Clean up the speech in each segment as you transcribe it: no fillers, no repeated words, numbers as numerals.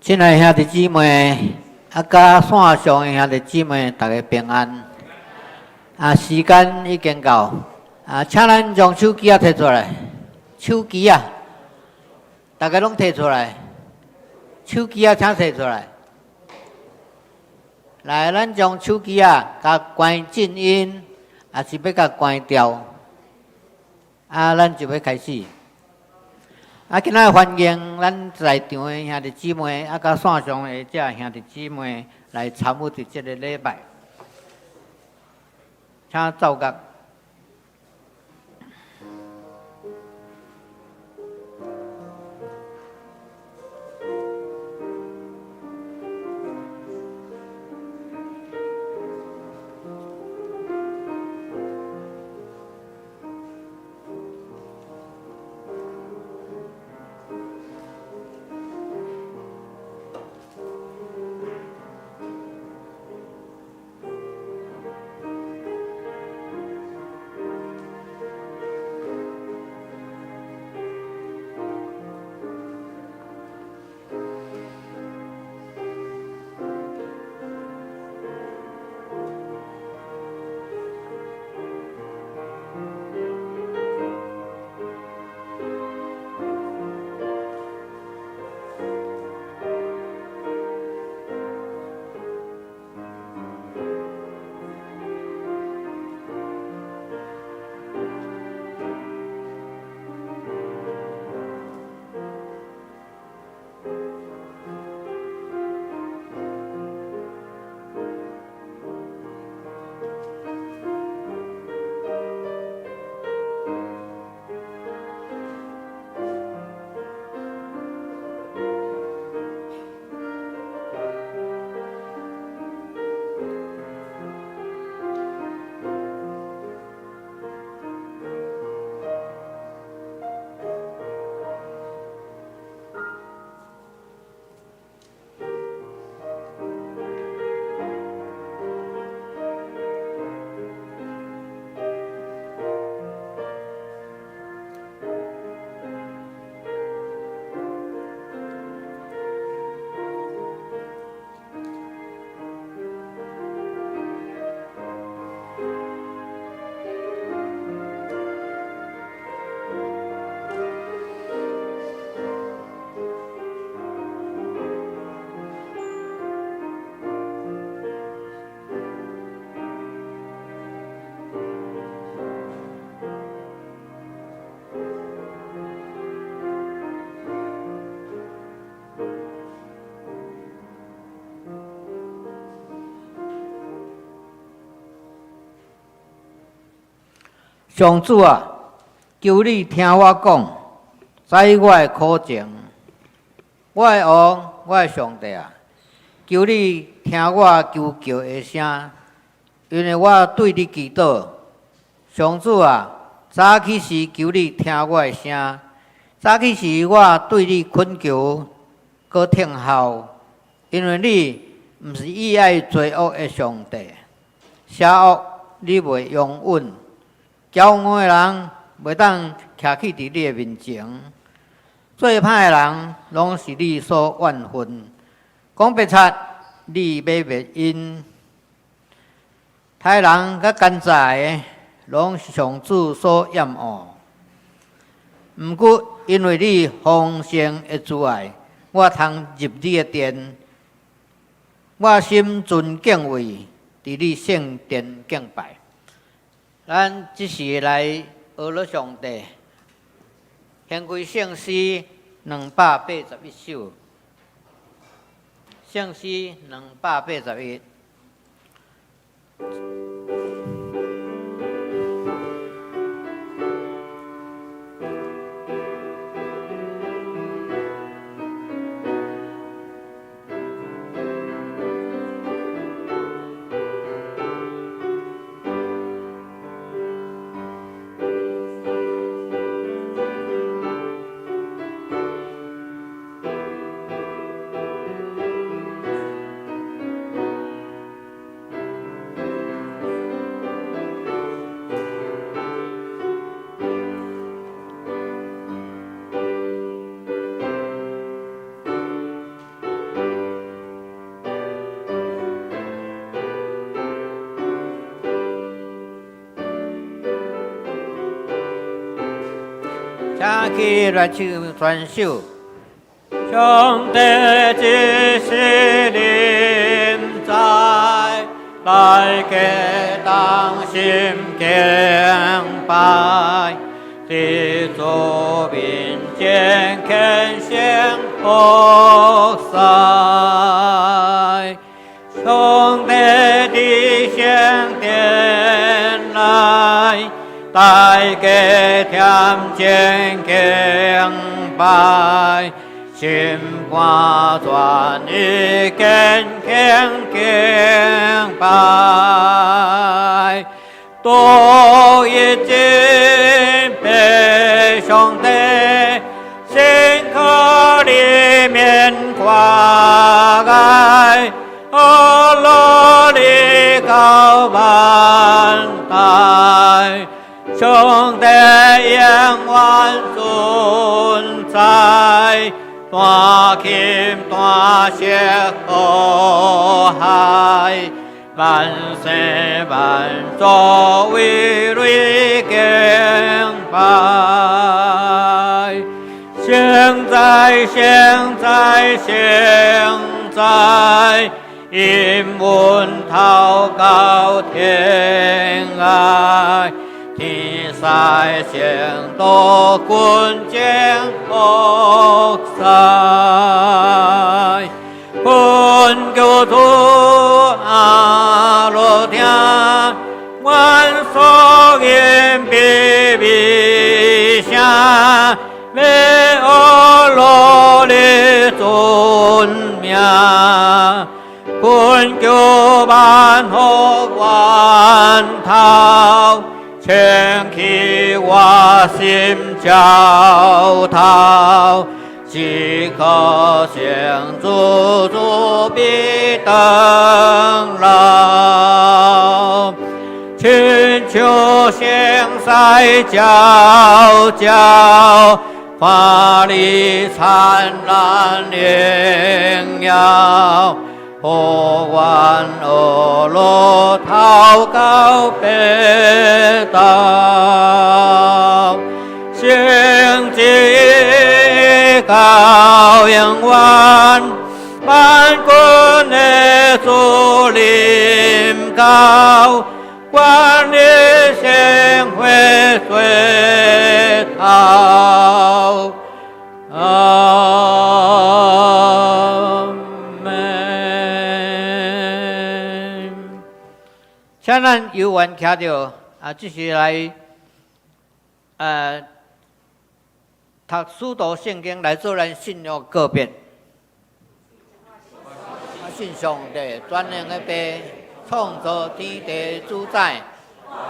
親愛兄弟姊妹，啊，佮線上的兄弟姊妹，大家平安。啊，時間已經到，啊，請咱將手機仔提出來，手機啊，大家攏提出來，手機仔請提出來。來，咱將手機仔共關靜音，抑是欲共關掉，啊，咱就欲開始。啊，今仔歡迎咱在場的兄弟姊妹，啊，佮線上的遮兄弟姊妹來參與佇這个禮拜，請奏樂。上主啊，求你聽我講，知我的苦情。我的王，我的上帝啊，求你聽我求告的聲，因為我對你祈禱。上主啊，早起時求你聽我的聲，早起時我對你懇求，閣聽候，因為你毋是喜愛罪惡的上帝，邪惡你袂容忍。驕傲的人袂當徛起佇你的面前，做歹的人攏是你所怨恨。講白賊，你欲滅𪜶；刣人佮奸詐的，攏是上主所厭惡。毋過，因為你豐盛的慈愛，我通入你的殿，我心存敬畏，佇你聖殿敬拜。咱這時來學了上帝，獻歸聖詩281首，聖詩281。請起來唱全首。上帝這是臨在，大家同心敬拜，佇主面前虔誠服侍。上帝的聖殿內，大家踮前敬拜，心肝全意虔誠敬拜，獨一真父上帝，心可裡面關愛，阿羅里高萬代，上帝永遠存在，大琴大聲和諧，萬世萬族為你敬拜。聖哉聖哉聖哉，引阮頭到天涯，天使聖徒群前服侍，懇求主阿羅聽，願所言卑微聲，欲阿羅的尊名，懇求萬福源頭，清去我心澆頭，只可聖主主必登老，親像聖賽皎皎，看你燦爛榮耀，予阮阿羅頭到白頭，聖旨到永遠，萬軍的主臨到，願你聖血洗頭。阿門。請咱有緣徛著啊，這是來讀使徒聖經來做咱信仰告別。我信上帝，全能的父，創造天地主宰。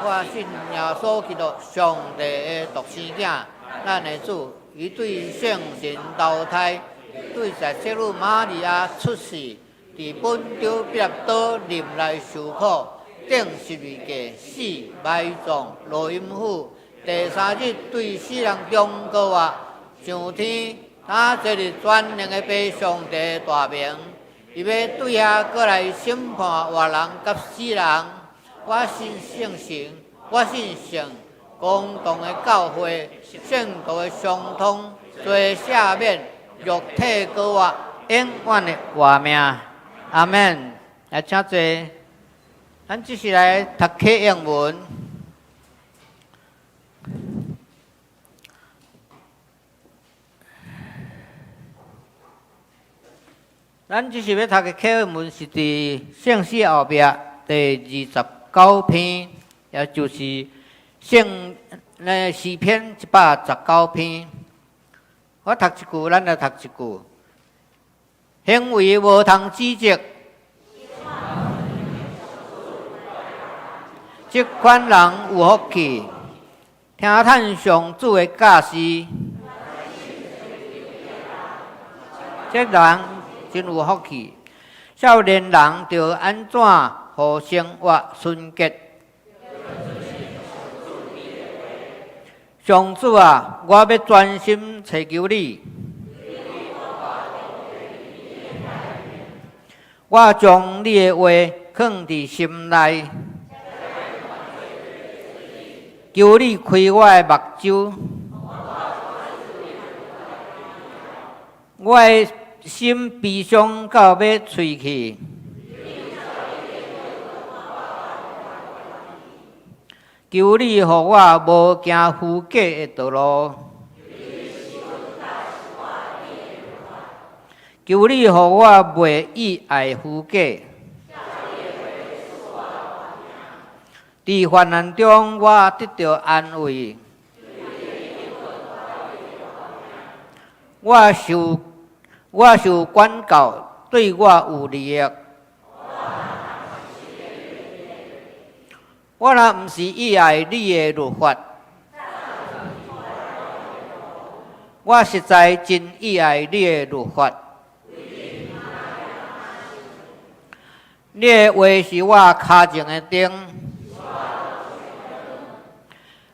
我信耶穌基督，上帝的獨生囝，咱的主，伊對聖神投胎，對在聖女瑪利亞出世，佇本丟彼拉多臨來受苦，釘十字架死埋葬落陰府，第三日對死人中復活，上天，他坐佇全能的父上帝大明，伊欲對遐閣來審判活人佮死人。我信聖神，我信聖公同的教會，聖徒的相通，罪赦免，肉體復活，永遠的活命。阿門。來，請坐。咱這是來讀啟應文。咱這是欲讀的啟應文是佇聖詩後壁第29篇，也就是聖那詩篇119篇。我讀一句，咱來讀一句。行為無通指責，這款人有福氣，聽趁上主的教示，這人真有福氣。少年人著按怎予生活純潔？上主啊，我欲專心揣求你。我將你的話囥佇心內，求你開我的目睭，我的心悲傷到欲碎去。求你予我無行虛假的道路。求你予我袂意愛虛假。佇患難中，我得著安慰。我受管教，對我有利益。我若毋是意愛你的律法，我實在真意愛你的律法。你的話是我跤前的燈，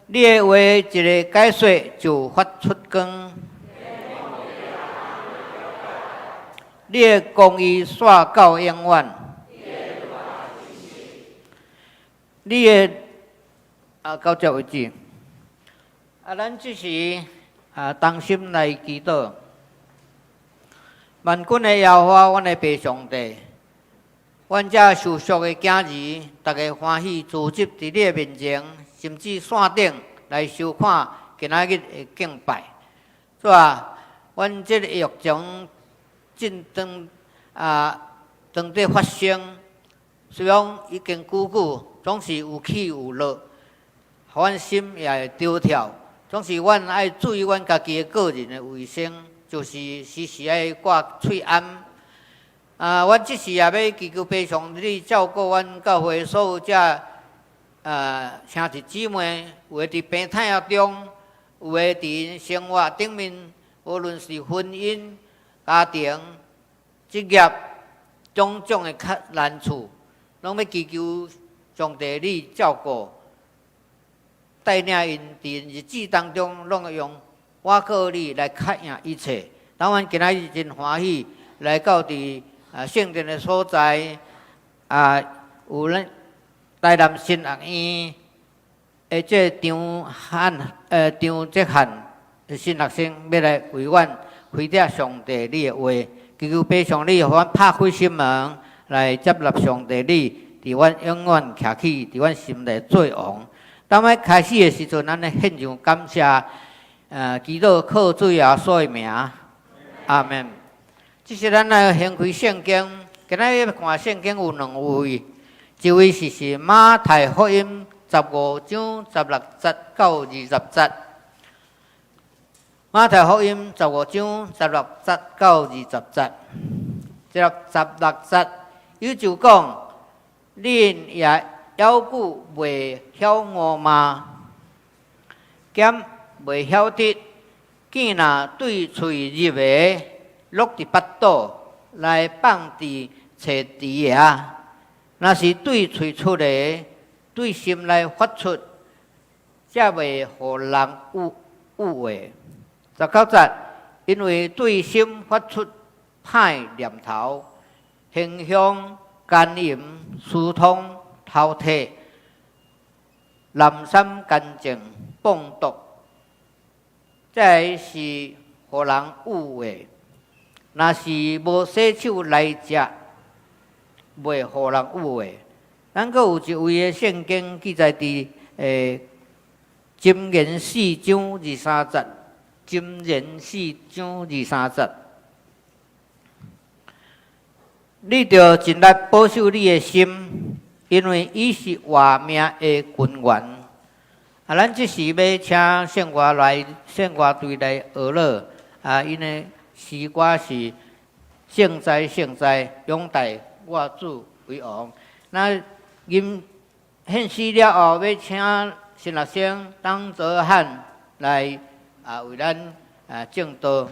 你的話一个解說就發出光。你的公義煞到永遠。你的啊，到這為止。啊，咱這時啊，同心來祈禱。萬軍的耶和華，阮的父上帝，阮這受贖的囝兒，逐家歡喜聚集佇你的面前，甚至線頂來收看今仔日的敬拜。主啊，阮這个疫情正當啊，當佇發生，雖然已經久久，總是有起有落，予阮心也會焦跳。總是阮愛注意阮家己的個人的衛生，就是時時愛掛喙罨。啊，阮這時也欲祈求父上帝照顧阮教會所有這兄弟姊妹，有的佇病痛中，有的佇𪜶生活頂面，無論是婚姻、家庭、職業，種種的較難處，攏欲祈求上帝你照顧，帶領𪜶佇日子當中，攏會用倚靠你來克贏一切。當阮今仔日真歡喜來到佇聖殿的所在，啊，有咱台南神學院的這張漢張哲翰新學生欲來為阮開展上帝你的話，祈求父上帝予阮拍開心門來接納上帝你，佇阮永遠徛起，佇阮心內做王。當欲開始的時陣，咱來獻上感謝，祈禱靠主耶穌的名，阿門。這是咱來掀開聖經，今仔日看聖經有兩位，一位是馬太福音15章16節到20節。馬太福音十五章十六節到二十節，16節，伊就講：恁也猶閣袂曉悟嗎？兼袂曉得，見若對喙入的，落佇腹肚來放佇揣池仔，若是對喙出的，對心內發出，才袂予人污污穢。19節，因為對心發出歹念頭、行凶、姦淫、私通、偷竊、濫三乾淨、放毒，這个是予人污穢。若是無洗手來食，袂予人污穢。咱閣有一位的聖經記載佇箴言四章二三節，箴言四章二三節，你著盡力保守你的心，因為伊是活命的根源。啊，咱這時欲請聖歌來，聖歌隊來學樂。啊，𪜶的詩歌是聖哉聖哉，擁戴我主為王。那吟獻詩了後，欲請新學生張澤漢來為咱證道。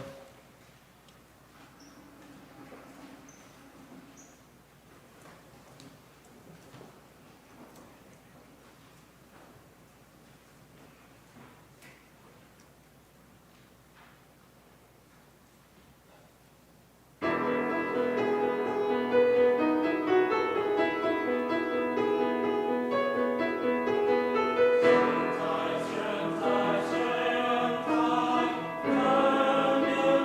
聖哉，聖哉，聖哉，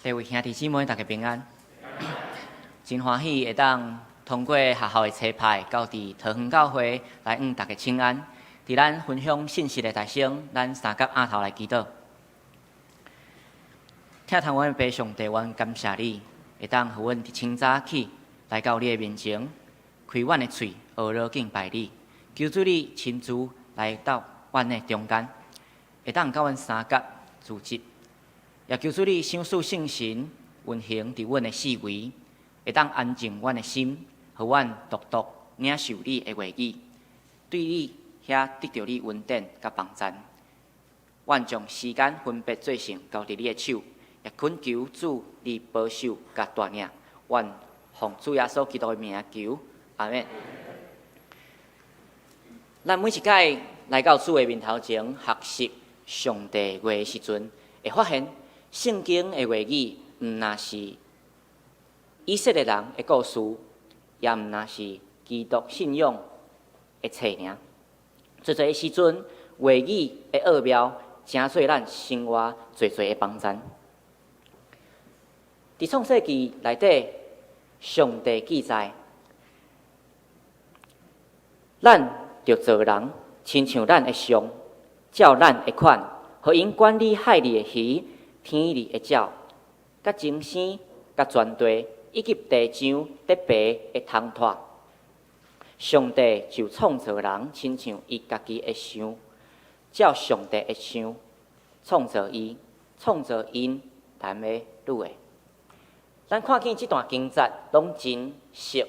各位兄弟姊妹，大家平安。真歡喜會當通過學校的差派，到佇桃園教會來向大家請安。佇咱分享信息的台先，咱三佮阿頭來祈禱。疼痛阮的父上帝，阮感謝你，會當予阮佇清早起來到你的面前，開阮的喙，學樂敬拜你。求主你親自來到阮的中間，會當佮阮相佮組織。也求主你賞賜聖神運行佇阮的四圍，會當安靜阮的心，予阮獨獨領受你的話語，對你遐得著你恩典佮幫贊。阮將時間分別做聖，交佇你的手，也懇求主你保守佮帶領。阮奉主耶穌基督的名求，阿們。咱每一擺來到主的面頭前學習上帝話的時陣，會發現聖經的話語毋但是以色列人的故事，也毋但是基督信仰的冊爾。濟濟的時陣，話語的奧妙，成做咱生活濟濟的幫贊。佇創世記內底，上帝記載，咱著造人，親像咱的像，照咱的款，予𪜶管理海裡的魚、天裡的鳥、佮眾星、佮全地，以及地上咧爬的蟲豸。上帝就創造人，親像伊家己的像，照上帝的像創造伊，創造𪜶男的女的。咱看見這段經節攏真熟，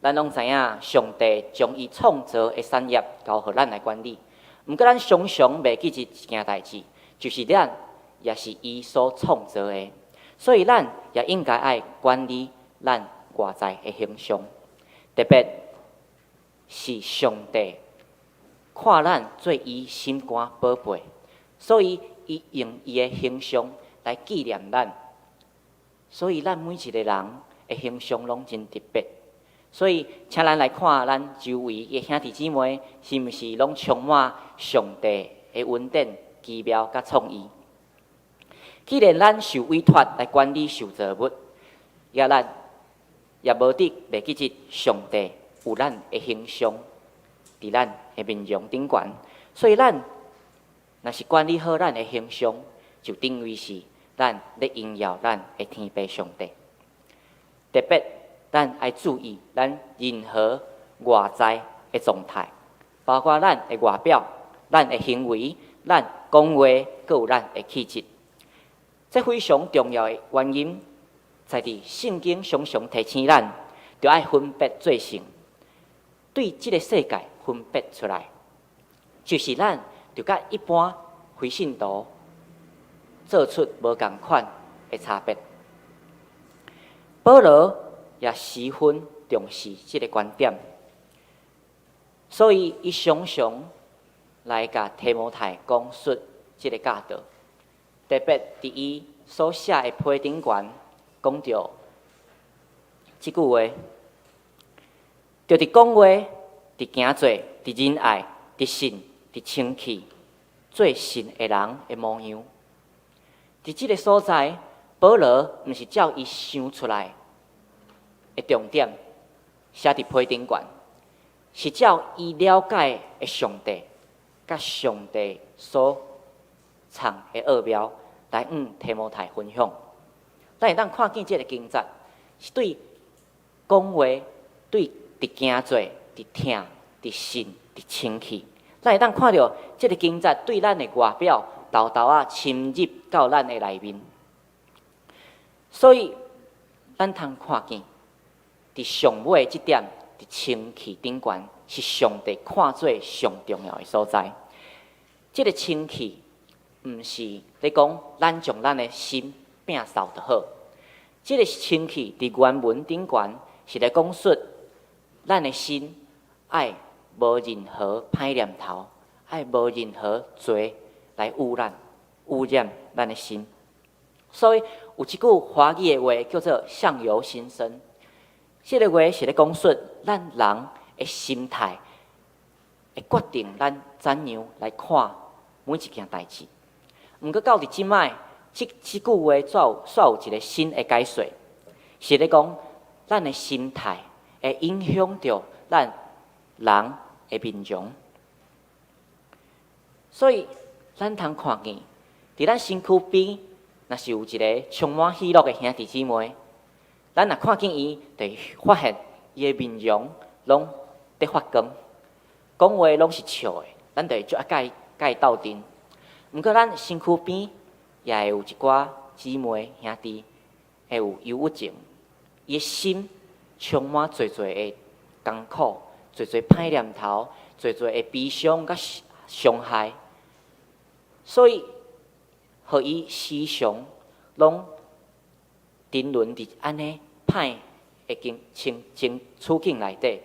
咱攏知影上帝將伊創造的產業交予咱來管理。毋過咱常常袂記得一件代誌，就是咱也是伊所創造的，所以咱也應該愛管理咱外在的形象，特別是上帝看咱做伊心肝寶貝，所以伊用伊的形象來紀念咱。所以咱每一個人的形象攏真特別。所以，請咱來看咱周圍的兄弟姊妹，是毋是攏充滿上帝的恩典、奇妙佮創意？既然咱受委託來管理受造物，也咱也無得袂記得上帝有咱的形象佇咱的面容頂懸，所以咱若是管理好咱的形象，就等於是咱咧榮耀咱的天父上帝。特別咱愛注意咱任何外在的狀態，包括咱的外表、咱的行為、咱講話，閣有咱的氣質。這非常重要的原因，在佇聖經常常提醒咱，著愛分別做聖，對這个世界分別出來，就是咱著佮一般非信徒做出無仝款的差別。保羅也十分重視這个觀點，所以伊常常來共提摩太講述這个教導，特別佇伊所寫的批頂懸講著這句話，著佇講話、佇行做、佇仁愛、佇信、佇清氣，做信的人的模樣。佇這个所在，保羅毋是照伊想出來的重點寫佇批頂懸，是照伊了解的上帝，佮上帝所藏的奧妙來向提摩太分享。咱會當看見這个經節，是對講話、對佇行做、佇疼、佇信、佇清氣。咱會當看著這个經節對咱的外表沓沓仔深入到咱的內面。所以，咱通看見，佇上尾這點，佇清氣頂懸是上帝看做上重要的所在。這個清氣，毋是咧講咱將咱的心摒掃就好。這個清氣佇原文頂懸是咧講述咱的心愛無任何歹念頭，愛無任何罪來污染咱的心。所以有一句華語的話叫做“相由心生”，這個話是咧講述咱人的心態會決定咱怎樣來看每一件代誌。毋過到佇這擺，這句話煞有一個新的解說，是咧講咱的心態會影響著咱人的面容。所以咱通看見，佇咱身軀邊，若是有一個充滿喜樂的兄弟姊妹，咱若看見伊，就會發現伊的面容攏佇發光，講話攏是笑的，咱就會足愛佮伊鬥陣。毋過咱身軀邊也會有一寡姊妹兄弟會有憂鬱症，伊的心充滿濟濟的艱苦，濟濟歹念頭，濟濟的悲傷佮傷害，所以，予伊時常攏沉淪佇按呢歹的境情情處境內底，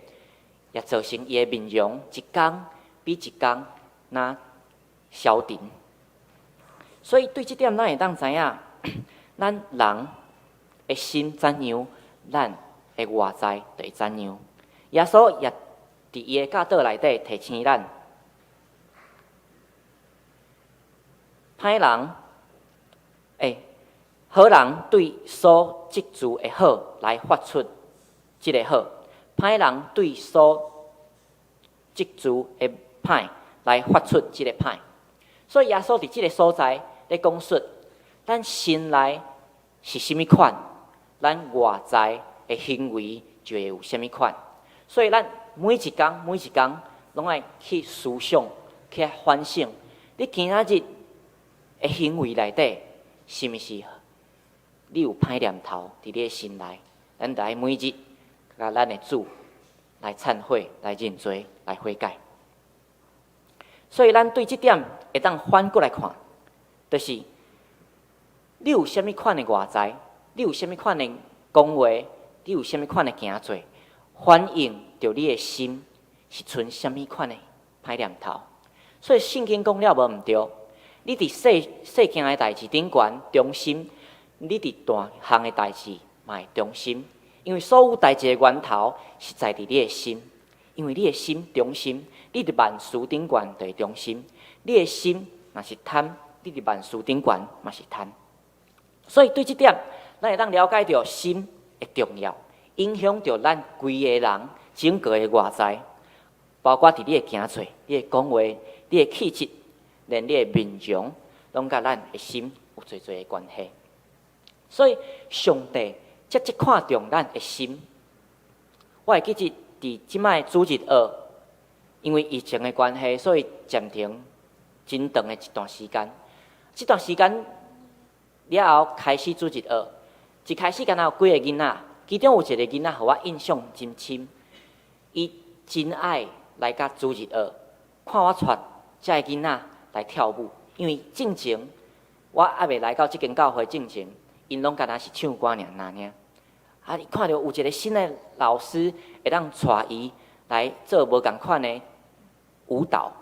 也造成伊的面容一工比一工若消沉。所以對這點，咱會當知影，咱人的心怎樣，咱的外在就會怎樣。耶穌也佇伊的教導內底提醒咱，歹人，好人對所積聚的好來發出這个好，歹人對所積聚的歹來發出這个歹。所以耶穌佇這个所在咧講述，咱心內是啥物款，咱外在的行為就會有啥物款。所以咱每一工每一工攏愛去思想、去反省，你今仔日的行為內底，是毋是你有歹念頭佇你的心內？咱著愛每日共咱的主來懺悔、來認罪、來悔改。所以，咱對這點會當反過來看，就是你有啥物款的外在，你有啥物款的講話，你有啥物款的行做，反映著你的心是存啥物款的歹念頭。所以聖經講了無毋對，你佇細細件的代誌頂懸忠心，你佇大項的代誌嘛會忠心，因為所有代誌的源頭是在佇你的心，因為你的心忠心，你佇萬事頂懸就會忠心。你的心若是貪，你佇萬事頂懸嘛是貪。所以對這點，咱會當了解著心的重要，影響著咱規個人整個的外在，包括佇你的行做、你的講話、你的氣質，連你的面容，攏佮咱的心有濟濟的關係。所以上帝遮濟看重咱的心。我會記得佇這擺主日學，因為疫情的關係，所以暫停真長的一段時間。這段時間了後開始主日學，一開始敢若有幾个囡仔，其中有一个囡仔予我印象真深，伊真愛來佮主日學，看我帶這个囡仔來跳舞，因為進前我猶未來到這間教會進前，𪜶攏敢若是唱歌爾爾爾。啊！伊看著有一个新的老師會當帶伊來做無仝款的舞蹈，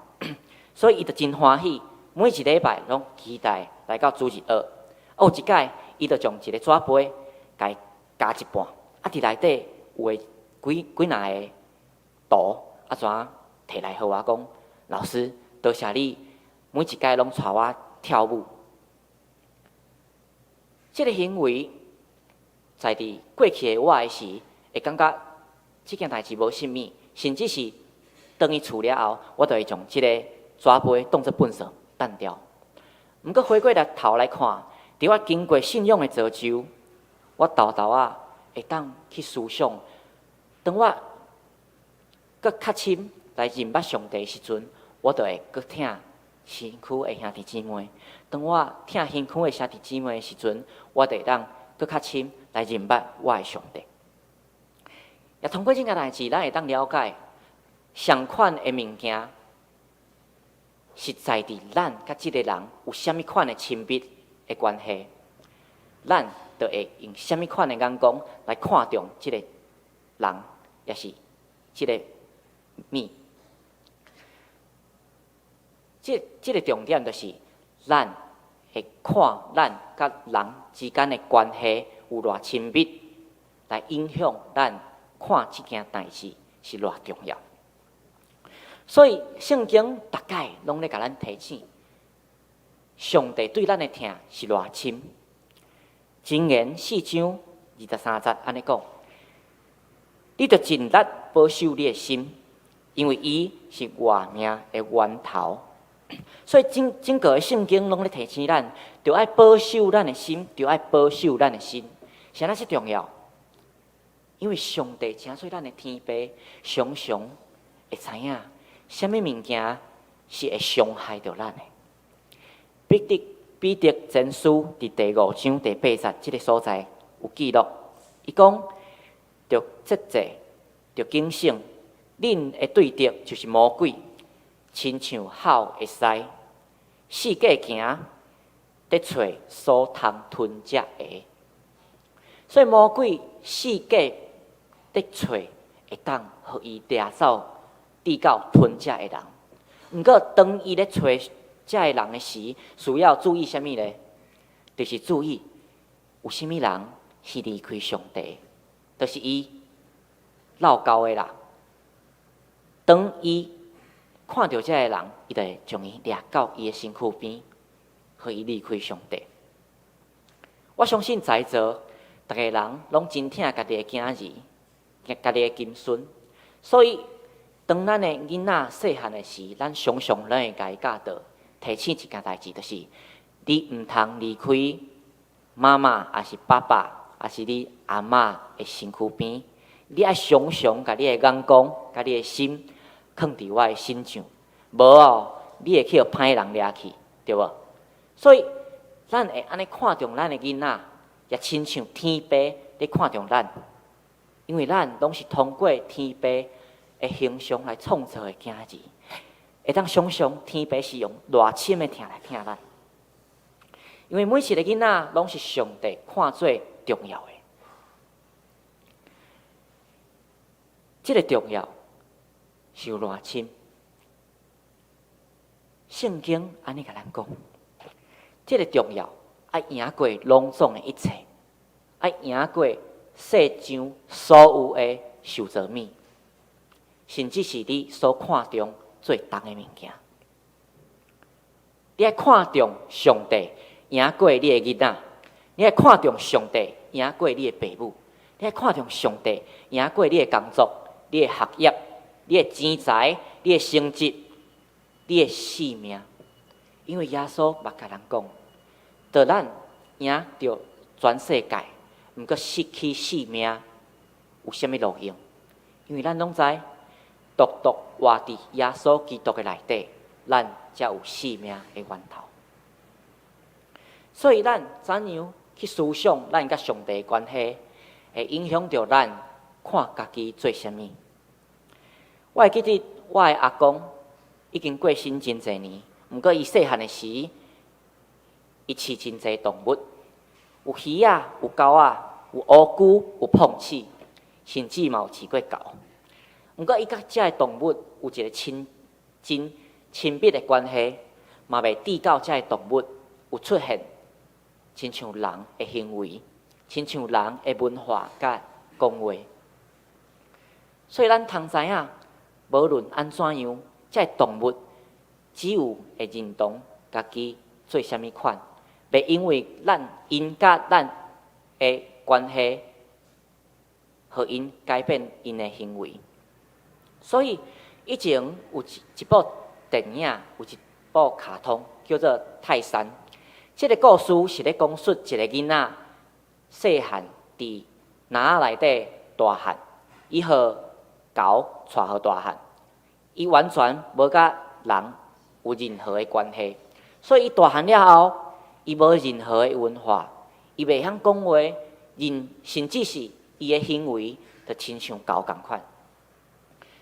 所以伊就真歡喜，每一禮拜攏期待來到主日學。啊，有一擺，伊就將一个紙杯共伊咬一半，啊，佇內底有的幾幾若个圖，啊，怎提來予我講，老師，多謝你每一擺攏帶我跳舞。這个行為，在佇過去的我的時，會感覺這件代誌無啥物，甚至是轉去厝了後，我就會將這个紙杯當做糞掃擲掉。毋過回過來頭來看，佇我經過信仰的造就，我沓沓仔會當去思想，當我閣較深來認捌上帝的時陣，我就會閣疼身軀的兄弟姊妹。當我疼身軀的兄弟姊妹的時陣，我就會當閣較深來認捌我的上帝。也通過這件代誌，咱會當了解，仝款的物件，實在佇咱佮這个人有啥物款的親密的關係，咱就會用啥物款的眼光來看重這个人，抑是這个物。這個重點就是，咱會看咱佮人之間的關係有偌親密，來影響咱看這件代誌是偌重要。所以聖經逐擺攏咧共咱提醒，上帝對咱的疼是偌深。箴言4章23節按呢講：你著盡力保守你的心，因為伊是活命的源頭。所以整整個的聖經攏咧提醒咱，著愛保守咱的心，著愛保守咱的心。啥物遮重要？因為上帝請做咱的天父，常常會知影啥物物件是會傷害著咱的。彼得前書佇第5章第8節這个所在有記錄，伊講著節制，著警醒，恁的對敵就是魔鬼，親像吼的獅，四界行，佇揣所通吞食的。所以魔鬼四界佇揣會當予伊掠走，至到吞食的人。毋過當伊咧揣這个人的時，需要注意啥物咧？就是注意有啥物人是離開上帝，就是伊落勾的啦。當伊看著這个人，伊就會將伊掠到伊的身軀邊，予伊離開上帝。我相信在座逐个人攏真疼家己的囝兒，家己的金孫，所以當咱的囡仔細漢的時，咱常常攏會共伊教導，提醒一件代誌，就是你毋通離開媽媽，抑是爸爸，抑是你阿嬤的身軀邊。你愛常常共你的眼光、共你的心，囥佇我的身上，無哦，你會去予歹人掠去，對無？所以，咱會按呢看重咱的囡仔，也親像天父咧看重咱，因為咱攏是通過天父的形象來創造的囝兒，會當想像天父是用偌深的疼來疼咱。因為每一个囡仔攏是上帝看做重要的，這个重要是有偌深。聖經按呢共咱講，這个重要愛贏過攏總的一切，愛贏過世上所有的受造物，甚至是你所看重最重的物件。你愛看重上帝，贏過你的囡仔；你愛看重上帝，贏過你的爸母；你愛看重上帝，贏過你的工作、你的學業、你的錢財、你的成績、你的性命。因為耶穌捌共咱講，著咱贏著全世界，毋過失去性命，有啥物路用？因為咱攏知，獨獨活佇耶穌基督的內底，咱才有生命的源頭。所以，咱怎樣去思想咱佮上帝的關係，會影響著咱看家己做啥物。我會記得我的阿公已經過身真濟年，毋過伊細漢的時，伊飼真濟動物，有魚仔，有狗仔，有烏龜，有膨鼠，甚至嘛有飼過猴。毋過伊佮這个動物有一个親真親密的關係，嘛袂至到這个動物有出現親像人的行為，親像人的文化佮講話。所以咱通知影，無論按怎樣，這个動物只有會認同家己做啥物款，袂因為咱𪜶佮咱的關係，予𪜶改變𪜶的行為。所以以前有一部電影，有一部卡通叫做《泰山》。這个故事是咧講述一个囡仔細漢佇林仔內底大漢，伊予猴帶予大漢，伊完全無佮人有有任何的關係。所以伊大漢了後，伊無任何的文化，伊袂曉講話，人甚至是伊的行為，就親像猴仝款。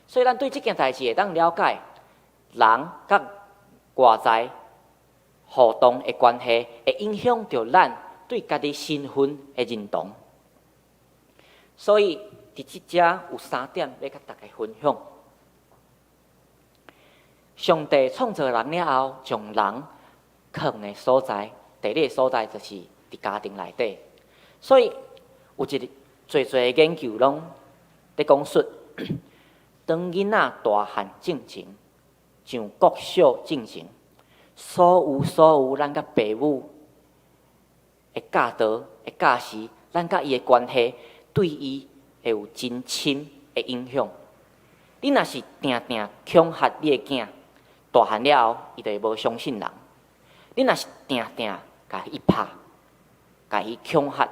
所以咱對這件代誌會當了解，人佮外在互動的關係，會影響著咱對家己身份的認同。所以佇這遮有三點欲佮大家分享。上帝創造人了後，將人囥的所在，第二个所在就是佇家庭內底。所以有一個濟濟的研究攏佇講述，當囡仔大漢進前，上國小進前，所有所有咱佮爸母的教導的教示，咱佮伊的關係，對伊會有真深的影響。你若是定定恐嚇你的囝，大漢了後，伊就會無相信人。你若是定定共伊拍、共伊恐嚇、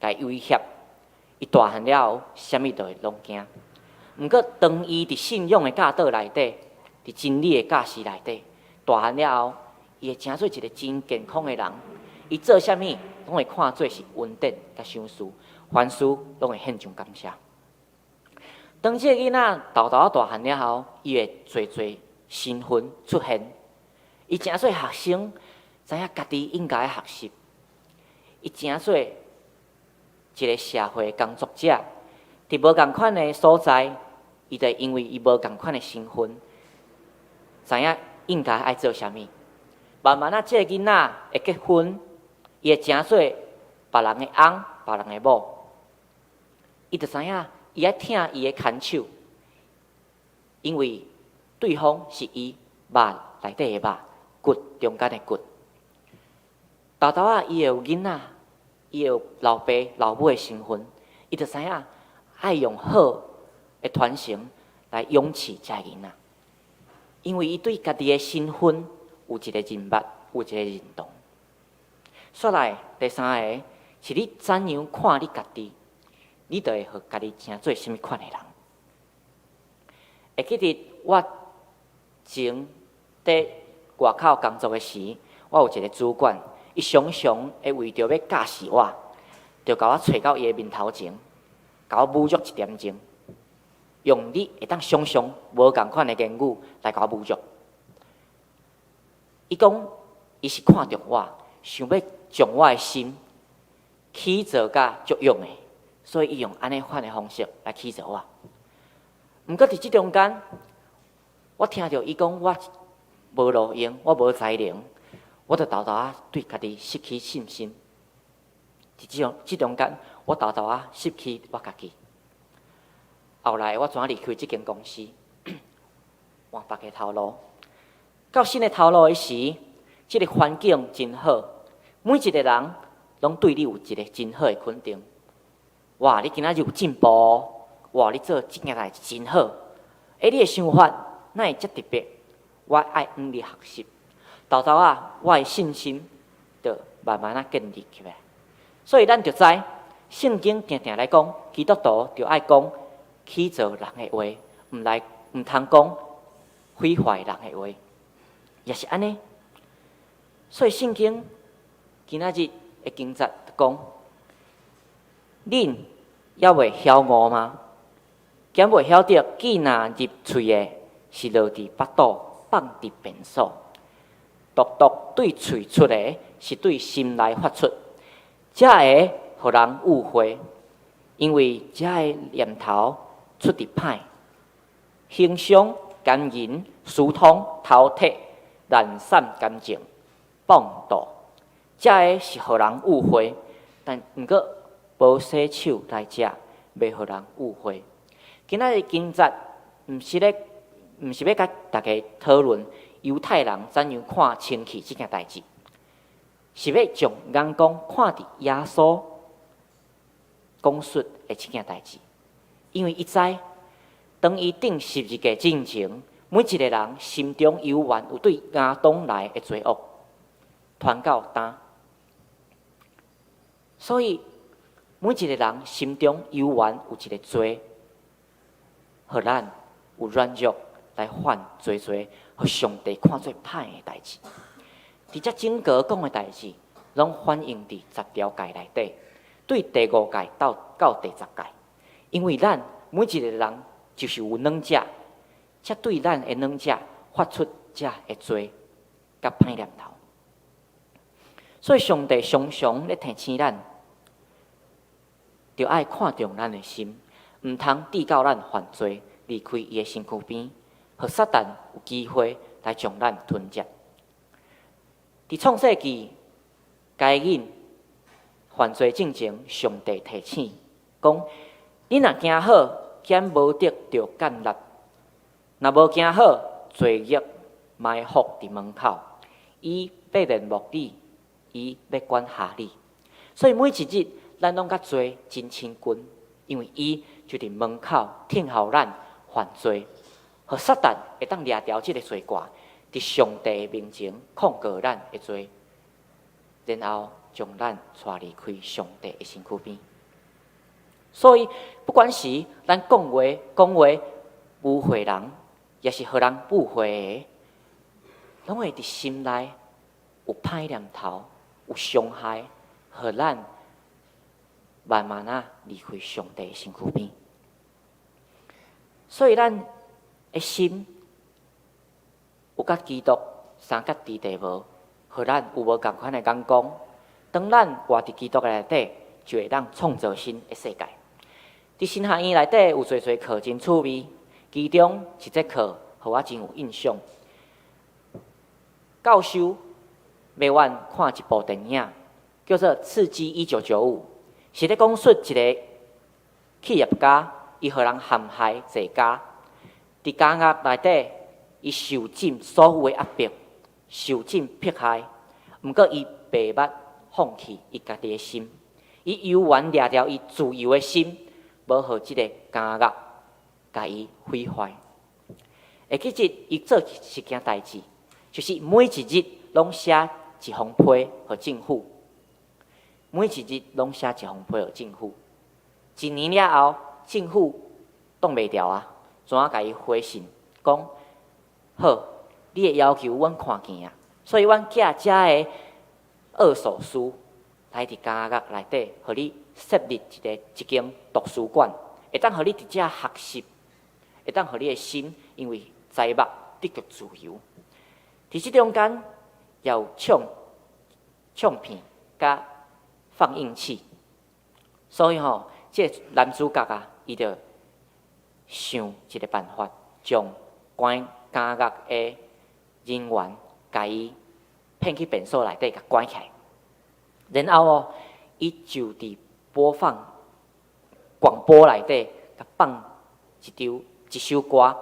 共伊威脅，伊大漢了後，啥物都會攏驚。毋過，當伊佇信仰的教導內底，佇真理的教示內底，大漢了後，伊會成做一個真健康的人。伊做啥物攏會看做是恩典佮賞賜，凡事攏會獻上感謝。當這個囡仔沓沓仔大漢了後，伊會濟濟身份出現。伊成做學生，知影家己應該學習。伊成做一個社會工作者，佇無仝款的所在，伊就因為伊無仝款的身份，知影應該愛做啥物。慢慢仔，這個囡仔會結婚，伊會成做別人的翁、別人的某。伊就知影，伊愛疼伊的牽手，因為對方是伊肉內底的肉，骨中間的骨。沓沓仔，伊會有囡仔，伊會有老爸、老母的身份，伊就知影愛用好的傳承來養飼這个囡仔，因為伊對家己的身份有一個認捌，有一個認同。煞來第三个是你怎樣看你家己，你就會予家己成做啥物款的人。會記得我前佇外口工作的時，我有一個主管，伊常常會為著欲教示我，就共我揣到伊的面頭前，共我侮辱一點鐘，用你會當想像無仝款的言語來共我侮辱。伊講，伊是看著我，想欲將我的心起造甲足勇的，所以伊用按呢款的方式來起造我。毋過佇這中間，我聽著伊講我無路用，我無才能，我就沓沓仔對家己失去信心。佇這中間，我沓沓仔失去我家己。後來我怎離開這間公司，換別个頭路。到新的頭路的時，這个環境真好，每一個人攏對你有一個真好的肯定。哇，你今仔日有進步哦！哇，你做這件代誌真好。欸，你的想法哪會遮特別？我愛向你學習。沓沓仔，我的信心就慢慢仔建立起來。所以咱就知，聖經定定來講，基督徒就愛講起造人的話，毋通講毀壞人的話，也是按呢。所以聖經今仔日的經節講，恁猶未曉悟嗎？敢未曉得，芥若入喙的，是落佇腹肚，放佇便所；獨獨對喙出的，是對心內發出。這會予人誤會，因為這个念頭出佇歹，行凶、姦淫、私通、偷提、濫散感情、放蕩，這个是予人誤會，但毋過無洗手來食，袂予人誤會。今仔日經節毋是欲佮大家討論猶太人怎樣看清氣這件代誌，是欲將眼光看佇耶穌講述的這件代誌。因為伊知，當伊釘十字架進前，每一個人心中猶原有對亞當來的罪惡，傳到今。所以每一個人心中猶原有一個罪，予咱有軟弱，來犯濟濟，予上帝看做歹的代誌。佇這整個講的代誌，攏反映佇十條誡內底，對第五誡到第十誡。因為咱每一個人就是有軟弱，才對咱的軟弱發出這的罪佮歹念頭。所以上帝常常咧提醒咱，著愛看重咱的心，毋通致到咱犯罪，離開伊的身軀邊，予撒旦有機會來將咱吞食。佇創世記，該隱犯罪進前，上帝提醒講：你若行好，減無得著建立；若無行好，罪孽埋伏佇門口，伊欲戀慕你，伊欲管轄你。所以每一日，咱攏佮罪真親近，因為伊就佇門口等候咱犯罪，予撒旦會當掠著這个罪掛，佇上帝面前控告咱的罪，然後將咱帶離開上帝的身軀邊。所以，不管是咱講話誤會人，抑是予人誤會的，攏會佇心內有歹念頭，有傷害，予咱慢慢仔離開上帝的身軀邊。所以，咱的心有佮基督相佮佇地無？予咱有無仝款的眼光？當咱活佇基督的內底，就會當創造新的世界。佇神學院內底有濟濟課真趣味，其中一節課予我真有印象。教授欲阮看一部電影，叫做《刺激1995》，是咧講述一个企業家，伊予人陷害坐監，佇監獄內底，伊受盡所有的壓迫，受盡迫害，毋過伊袂捌放棄伊家己的心，伊猶原掠著伊自由的心，無予這个監獄共伊毀壞。會記得伊做一件代誌，就是每一日攏寫一封批予政府，每一日攏寫一封批予政府。一年了後，政府擋袂牢啊，怎啊共伊回信講？好，你的要求阮看見啊，所以阮寄遮的二手書來佇監獄內底，予你設立一个一間圖書館，會當予你佇遮學習，會當予你的心因為知目得著自由。佇這中間也有唱片佮放映器，所以吼，這个男主角啊，伊就想一个辦法，將關監獄的人員共伊騙去便所內底，共關起來。然後哦，伊就佇播放廣播內底，共放一張一首歌，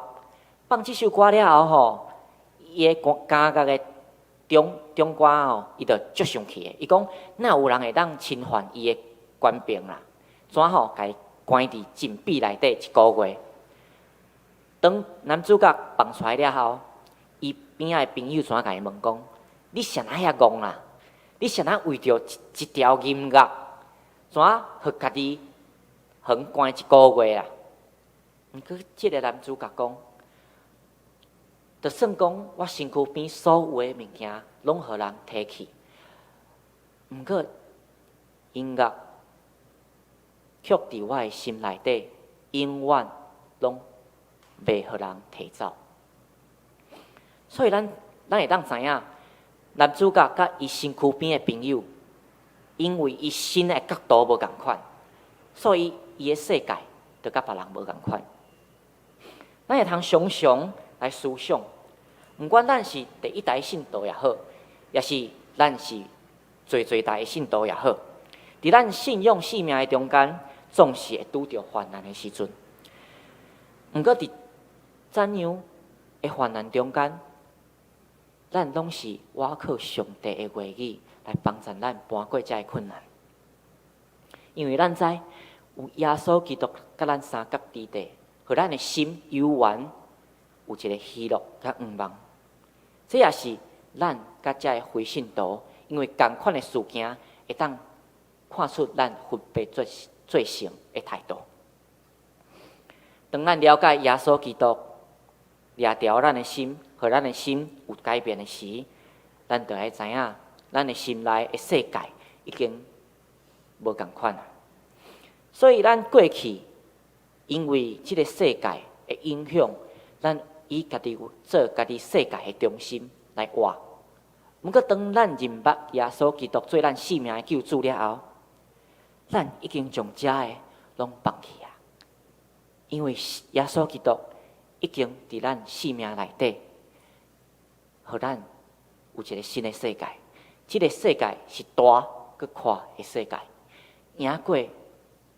放這首歌了後吼，伊的監獄的長官吼，伊就足生氣的。伊講，哪有人會當侵犯伊的權柄啦？怎吼共伊關佇禁閉內底一个月？當男主角放出來了後，伊邊仔的朋友怎共伊問講：你啥人遐戇啦？你啥人為著一條音樂，怎予家己予關一个月啊？毋過，這个男主角講，就算講我身軀邊所有的物件攏予人提去，毋過音樂卻佇我的心內底，永遠攏袂予人提走。所以咱會當知影，男主角佮伊身軀邊的朋友，因為伊心的角度無仝款，所以伊的世界就佮別人無仝款。咱會通常常來思想，毋管咱是第一代信徒也好，抑是咱是濟濟代的信徒也好，佇咱信仰生命的中間，總是會拄著患難的時陣。毋過佇怎樣的患難中間，咱攏是倚靠上帝的話語來幫助咱搬過這个困難。因為咱知有耶穌基督佮咱相佮佇地，予咱的心猶原有一个喜樂佮向望。這也是咱佮這个非信徒，因為仝款的事件，會當看出咱分別做聖的態度。當咱了解耶穌基督掠牢咱的心，予咱的心有改變的時，咱就愛知影，咱的心內的世界已經無仝款啊。所以咱過去因為這个世界的影響，咱以家己做家己世界的中心來活。毋過當咱認捌耶穌基督做咱性命的救主了後，咱已經將這个攏放棄啊！因為耶穌基督已經佇咱性命內底，予咱有一个新的世界。這个世界是大閣闊的世界，贏過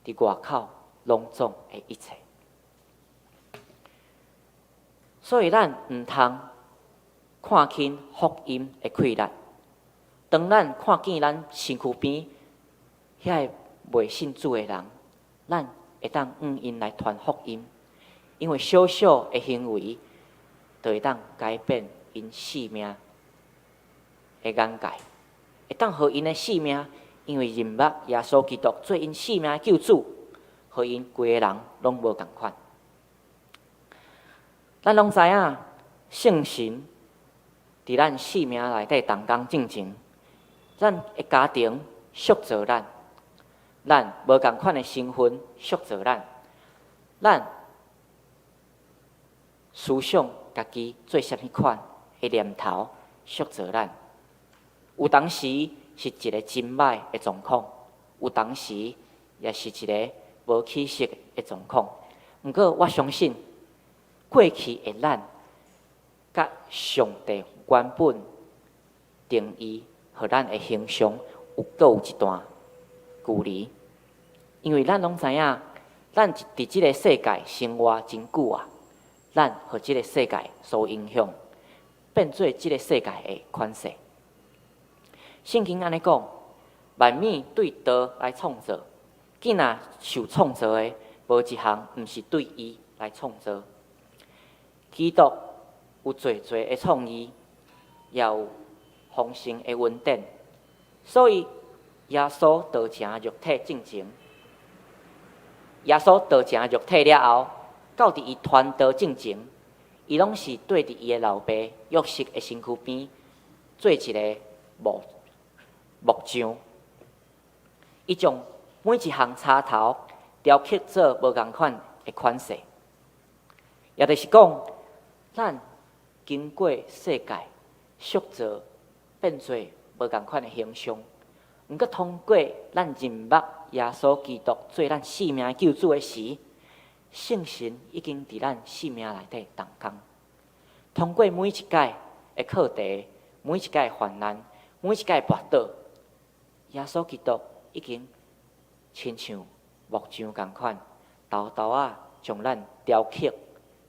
佇外口攏總的一切。所以咱毋通看輕福音的氣力。當咱看見咱身軀邊遐个未信主的人，咱會當向𪜶來傳福音，因為小小的行為，就會當改變𪜶性命的眼界，會當予𪜶的性命，因為認捌耶穌基督做𪜶性命的救主，予𪜶規個人攏無仝款。咱攏知影，聖神佇咱性命內底動工進前，咱的家庭塑造咱，咱無仝款的身份塑造咱，咱思想家己做啥物款的念頭塑造咱。有當時是一个真歹的狀況，有當時也是一个無起色的狀況。毋過我相信，過去的咱，佮上帝原本定義予咱的形象有閣有一段距離，因為咱攏知影，咱佇這个世界生活真久啊，咱予這个世界所影響，變做這个世界的款式。聖經按呢講，萬物對道來創造，囝若受創造的，無一項毋是對伊來創造。基督有濟濟的創意，也有豐盛的恩典，所以耶穌道成肉體進前，耶穌道成肉體了後，到佇伊傳道進前，伊攏是綴佇伊的老爸約瑟的身軀邊做一个木匠。伊將每一項插頭雕刻做無仝款的款式，也就是講，咱經過世界塑造變做無仝款的形象，毋過通過咱認捌耶穌基督做咱性命救主的時，聖神已經佇咱性命內底動工。通過每一擺的課題，每一擺的患難，每一擺的跋倒，耶穌基督已經親像木匠仝款，沓沓仔將咱雕刻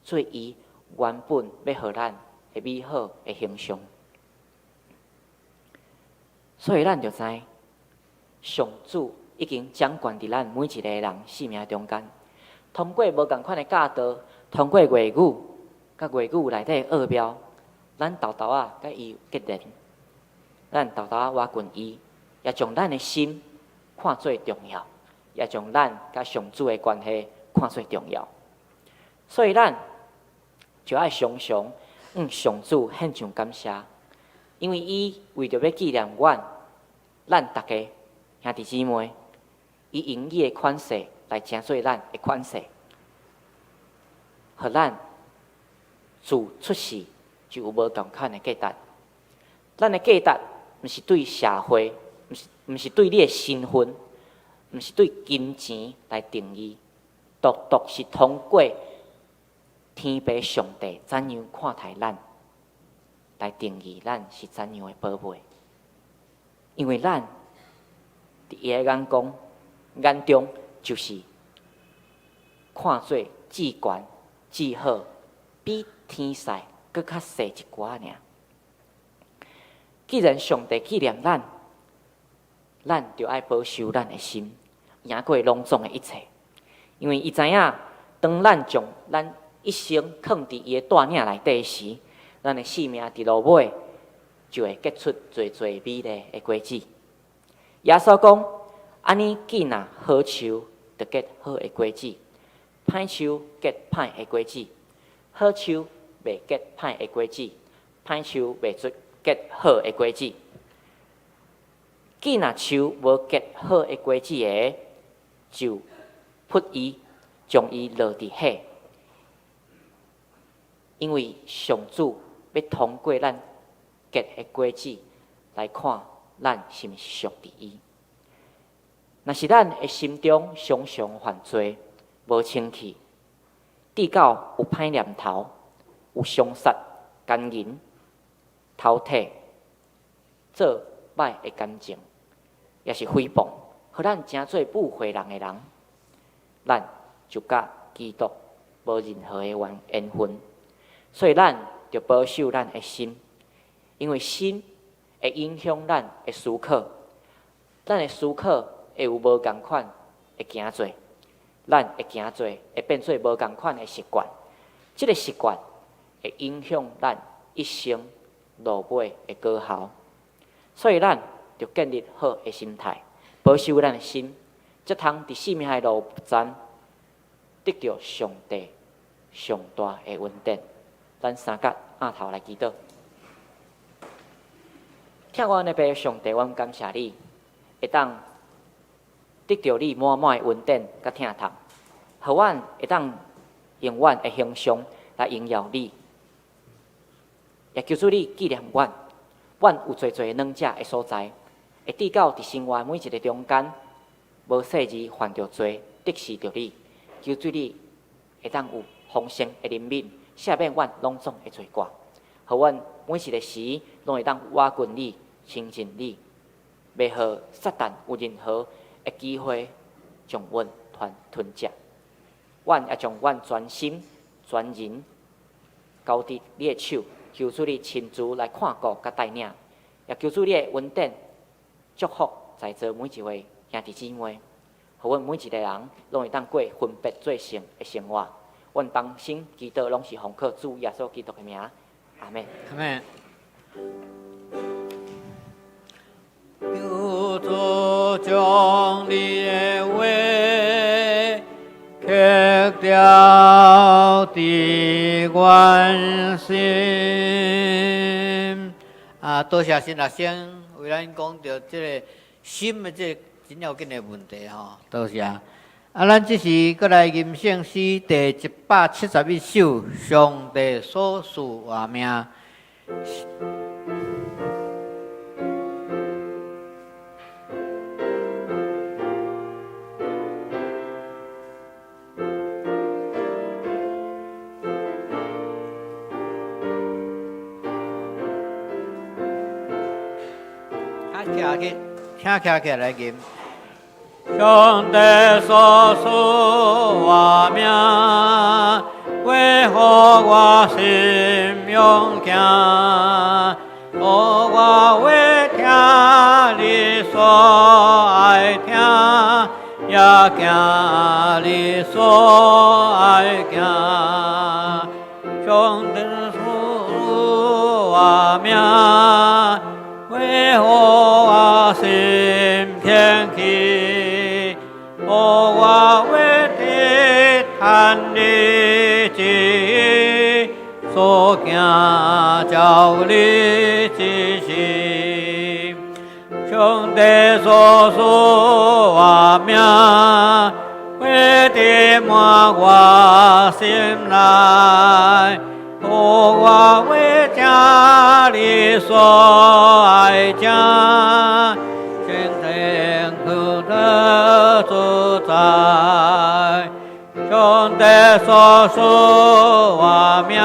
做伊原本欲予咱的美好的形象。所以咱就知，上主已經掌權佇咱每一个人性命中間。通過無仝款的教導，通過話語，佮話語內底奧妙，咱沓沓仔佮伊結連，咱沓沓仔倚近伊，也將咱的心看做重要，也將咱佮上主的關係看做重要。所以咱就愛常常向上主獻上感謝，因為伊為著欲紀念阮，咱逐家兄弟姊妹，伊用伊的款式來成做咱的款式，予咱自出世就有無仝款的價值。咱的價值毋是對社會，毋是對你的身份，毋是對金錢來定義，獨獨是通過天父上帝怎樣看待咱，來定義咱是怎樣的寶貝。因為咱佇伊的眼光眼中，就是看做至懸至好，比天使閣較細一寡爾。既然上帝紀念咱，咱就愛保守咱的心，贏過攏總的一切。因為伊知影，當咱將咱一生囥佇伊的帶領內底時，咱的性命佇落尾就會結出濟濟美麗的果子。耶穌講：按呢見若好樹，就結好的果子；歹樹結歹的果子。好樹袂結歹的果子，歹樹袂出結好的果子。既若樹無結好的果子的，就伐伊，將伊落佇火。因為上主欲通過咱結的果子來看咱是毋是屬佇伊。若是咱的心中常常犯罪，無清氣，至到有歹念頭，有兇殺、姦淫、偷提、做歹的感情，抑是誹謗，予咱成做誤會人的人，咱就佮基督無任何的緣分。所以咱著保守咱的心，因為心會影響咱的思考，咱的思考會有無仝款的行做，咱的行做會變做無仝款的習慣，這个習慣會影響咱一生落尾的果效。所以咱著建立好的心態，保守咱的心，才通佇生命的路上得著上帝上大的恩典。咱三角奀頭來祈禱。疼阮的父上帝，阮感謝你，會當得著你滿滿的恩典佮疼痛，予阮會當用阮的形象來榮耀你，也求主你紀念阮，阮有濟濟軟弱的所在，會至到佇生活每一个中間，無細膩犯著罪，得失著你，求主你會當有豐盛的憐憫，赦免阮攏總的罪過，予阮每一个時攏會當倚近你、親近你，袂予撒旦有任何的機會將阮吞食。阮也將阮全心全人交佇你的手，求主你親自來看顧佮帶領，也求主你的恩典祝福在座每一位兄弟姊妹，予阮每一个人攏會當過分別做聖的生活。阮同心祈禱，攏是奉靠主耶穌基督的名，阿們。阿們。求主將你的話刻雕佇阮心。啊，多謝新學生為咱講著這个心的這个真要緊的問題吼，多謝。啊，咱這時閣來吟聖詩第171首，上帝所賜活命。請起，請徛起來吟。上帝所賜活命，為何我心勇健？予我會聽你所愛聽，也行你所愛行。上帝所賜活命，為何我心偏去？予我會探你旨意，所行照你指示。上帝所賜活命，會填滿我心內，予我會食你所愛食，心天苦得自在。上帝所賜活命，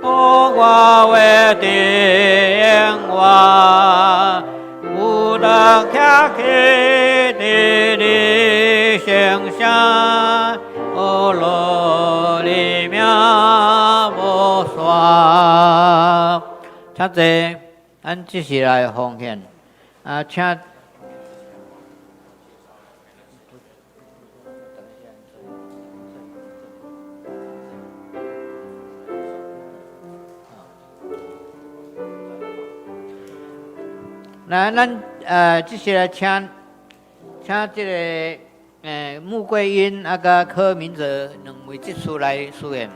予我會點我，有能徛起佇你聖山，呵咾你名無煞。請坐，咱這時來奉獻。啊，請。來，咱這時來請這个穆桂英啊，佮柯明哲兩位執事來司獻。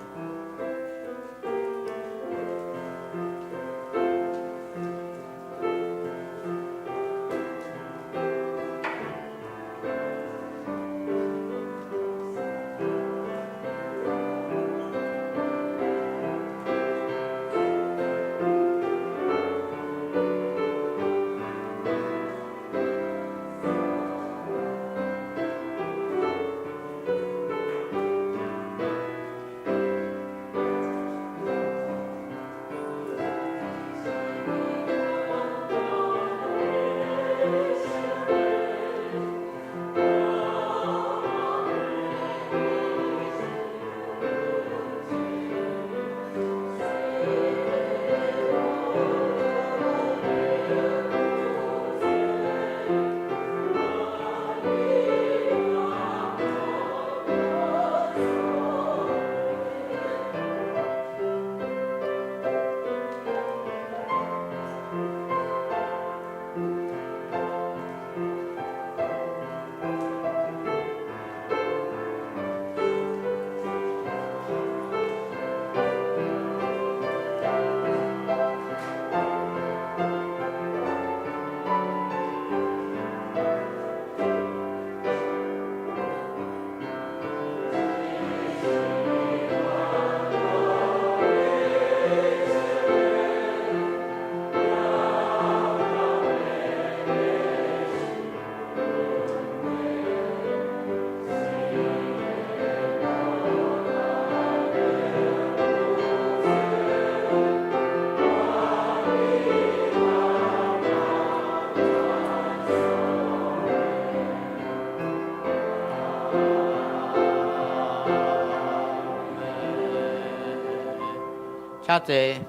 請坐。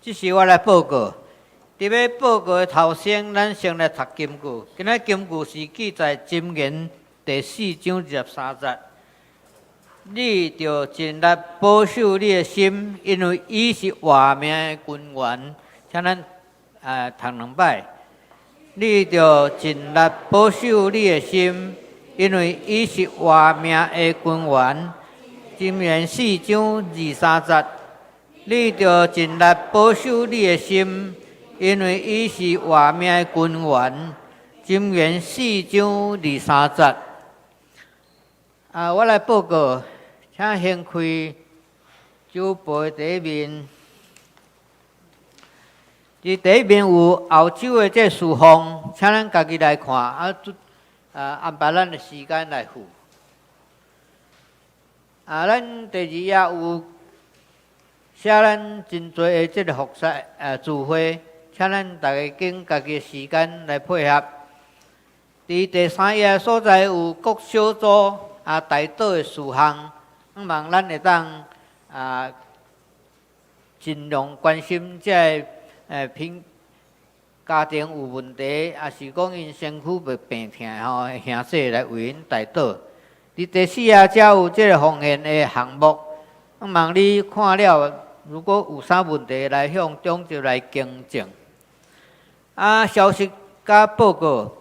這時我來報告。佇欲報告的頭先，咱先來讀金句。今仔金句是記載《箴言》第四章二十三節。你著盡力保守你的心，因為伊是活命的根源。請咱讀兩擺。你著盡力保守你的心，因為伊是活命的根源。箴言四章二三節。你著盡力保守你的心，因為伊是活命的根源。箴言四章二三節。啊，我來報告，請掀開周報的第一面。佇第一面有後週的這事奉，請咱家己來看，安排咱的時間來赴。啊，咱第二頁有寫咱真濟的這个服侍聚會，請咱逐家揀家己的時間來配合。佇第三頁所在有各小組代禱的事項，向望咱會當盡量關心這个平家庭有問題，抑是講𪜶身軀袂病疼吼，兄弟來為𪜶代禱。佇第四頁才有這个奉獻的項目，向望你看了，如果有啥問題，來向長執來更正。啊，消息佮報告。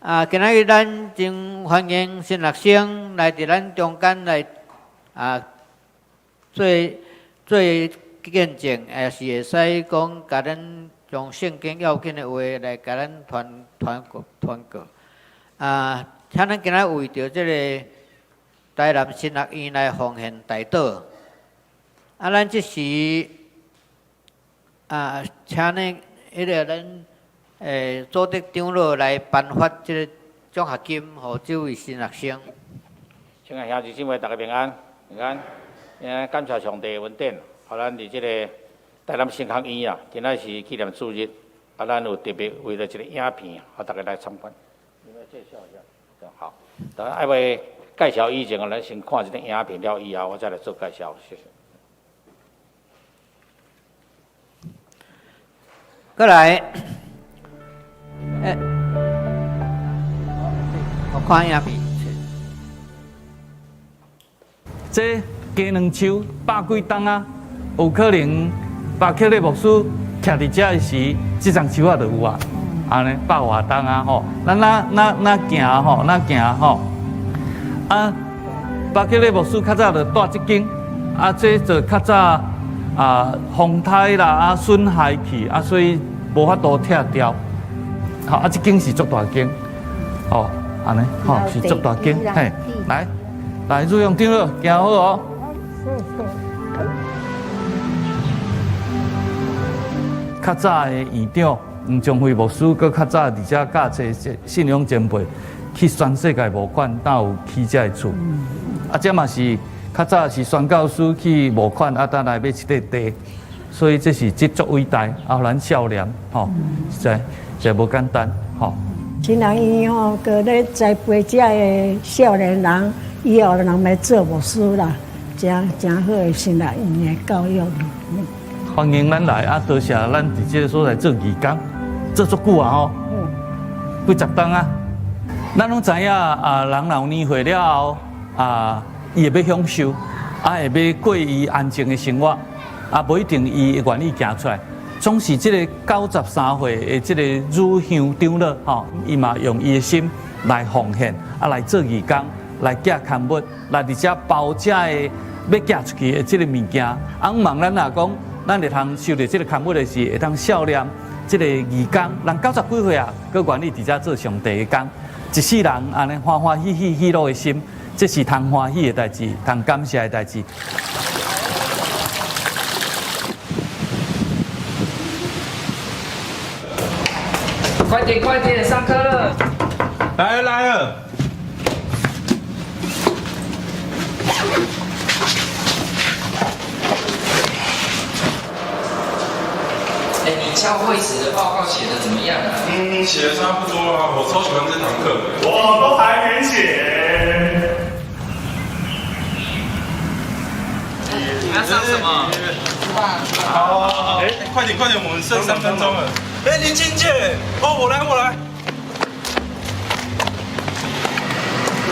啊，今仔日咱真歡迎新學生來佇咱中間來做做見證，也是會使講共咱將聖經要緊的話來共咱傳傳告傳告。啊，請咱今仔為著這个台南神學院來奉獻代禱。啊，咱這時請呢彼个咱祖德長老來頒發這个獎學金，予這位新學生。親愛兄弟姊妹，大家平安，平安。感謝上帝的恩典，予咱佇這个台南神學院啊，今仔是紀念主日，啊，咱有特別為了這个影片，予大家來參觀。你們介紹一下，好。但愛未介紹以前，咱先看這个影片了以後，我再來做介紹。謝謝。過來，我看影片。這雞卵樹百幾冬啊，有可能巴克禮牧師徛佇遮的時，這叢樹仔就有啊。按呢百外冬啊吼，咱若若若行吼，若行吼。啊，巴克禮牧師較早就蹛這間，啊，這就較早啊風颱啦，啊損害去，啊所以無法度拆掉。好，啊，這間是足大間，哦，按呢，吼是足大間，嘿，來，來，入用長老，行好哦。較早的院長黃宗輝牧師，閣較早佇遮教冊信仰前輩去全世界募款，才有起這个厝。啊，這嘛是較早是宣教師去募款，啊，才來買這塊地，所以這是這足偉大，啊，予咱少年吼，實在實在無簡單，吼。神學院吼，閣咧栽培遮个少年人，以後人欲做牧師啦，誠誠好的神學院的教育。歡迎咱來啊！多謝咱佇這个所在做義工，做足久啊吼，幾十冬啊。咱攏知影啊，人若有年歲了後啊，伊會欲享受，啊會欲過伊安靜的生活，啊無一定伊會願意行出來。總是這个93歲的這个汝香長老吼，伊嘛用伊的心來奉獻，啊來做義工，來寄刊物，來佇遮包遮的欲寄出去的這个物件。啊，望咱若講，咱會通收著這个刊物的時，會當笑念這个義工，人90幾歲啊，閣願意佇遮做上帝的工，一世人按呢歡歡喜喜喜樂的心，這是通歡喜的代誌，通感謝的代誌。快點快點，上課了！來了來了。哎，你教會史的報告寫得怎麼樣啊？嗯，寫得差不多啦。我超喜歡這堂課。我都還沒寫。要上什麼？好，好，好，哎，快點快點，我們剩3分鐘了。哎，林金姐，哦，我來我來。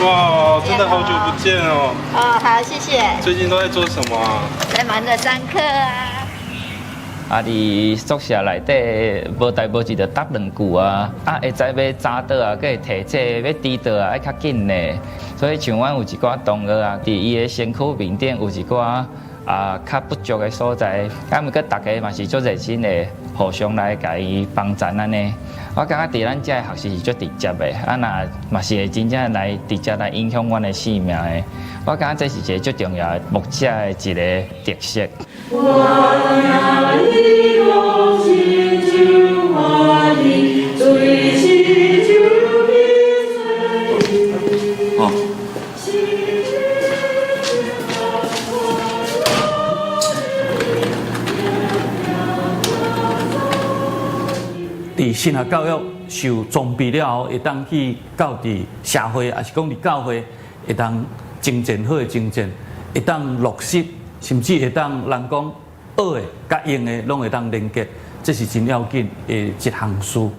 哇，真的好久不見哦。哦，好，謝謝。最近都在做什麼啊？在忙着上課啊。啊！佇宿舍內底無代無誌就答兩句啊，啊會知欲早倒啊，閣會提這個欲遲倒啊，愛較緊咧。所以像阮有一寡同學啊，佇伊的身軀面頂有一寡啊較不足的所在，啊，毋過逐家嘛是足熱心的，互相來共伊幫贊按呢。我感覺佇咱遮的學習是足直接的，啊若嘛是會真正來直接來影響阮的生命的。我感覺這是一個足重要的牧者的一個特色。佇神學教育受裝備了後，會當去到佇社會，抑是講佇教會，會當精進好的精進，會當落實，甚至會當人講學的佮用的攏會當連結，這是真要緊的一項事。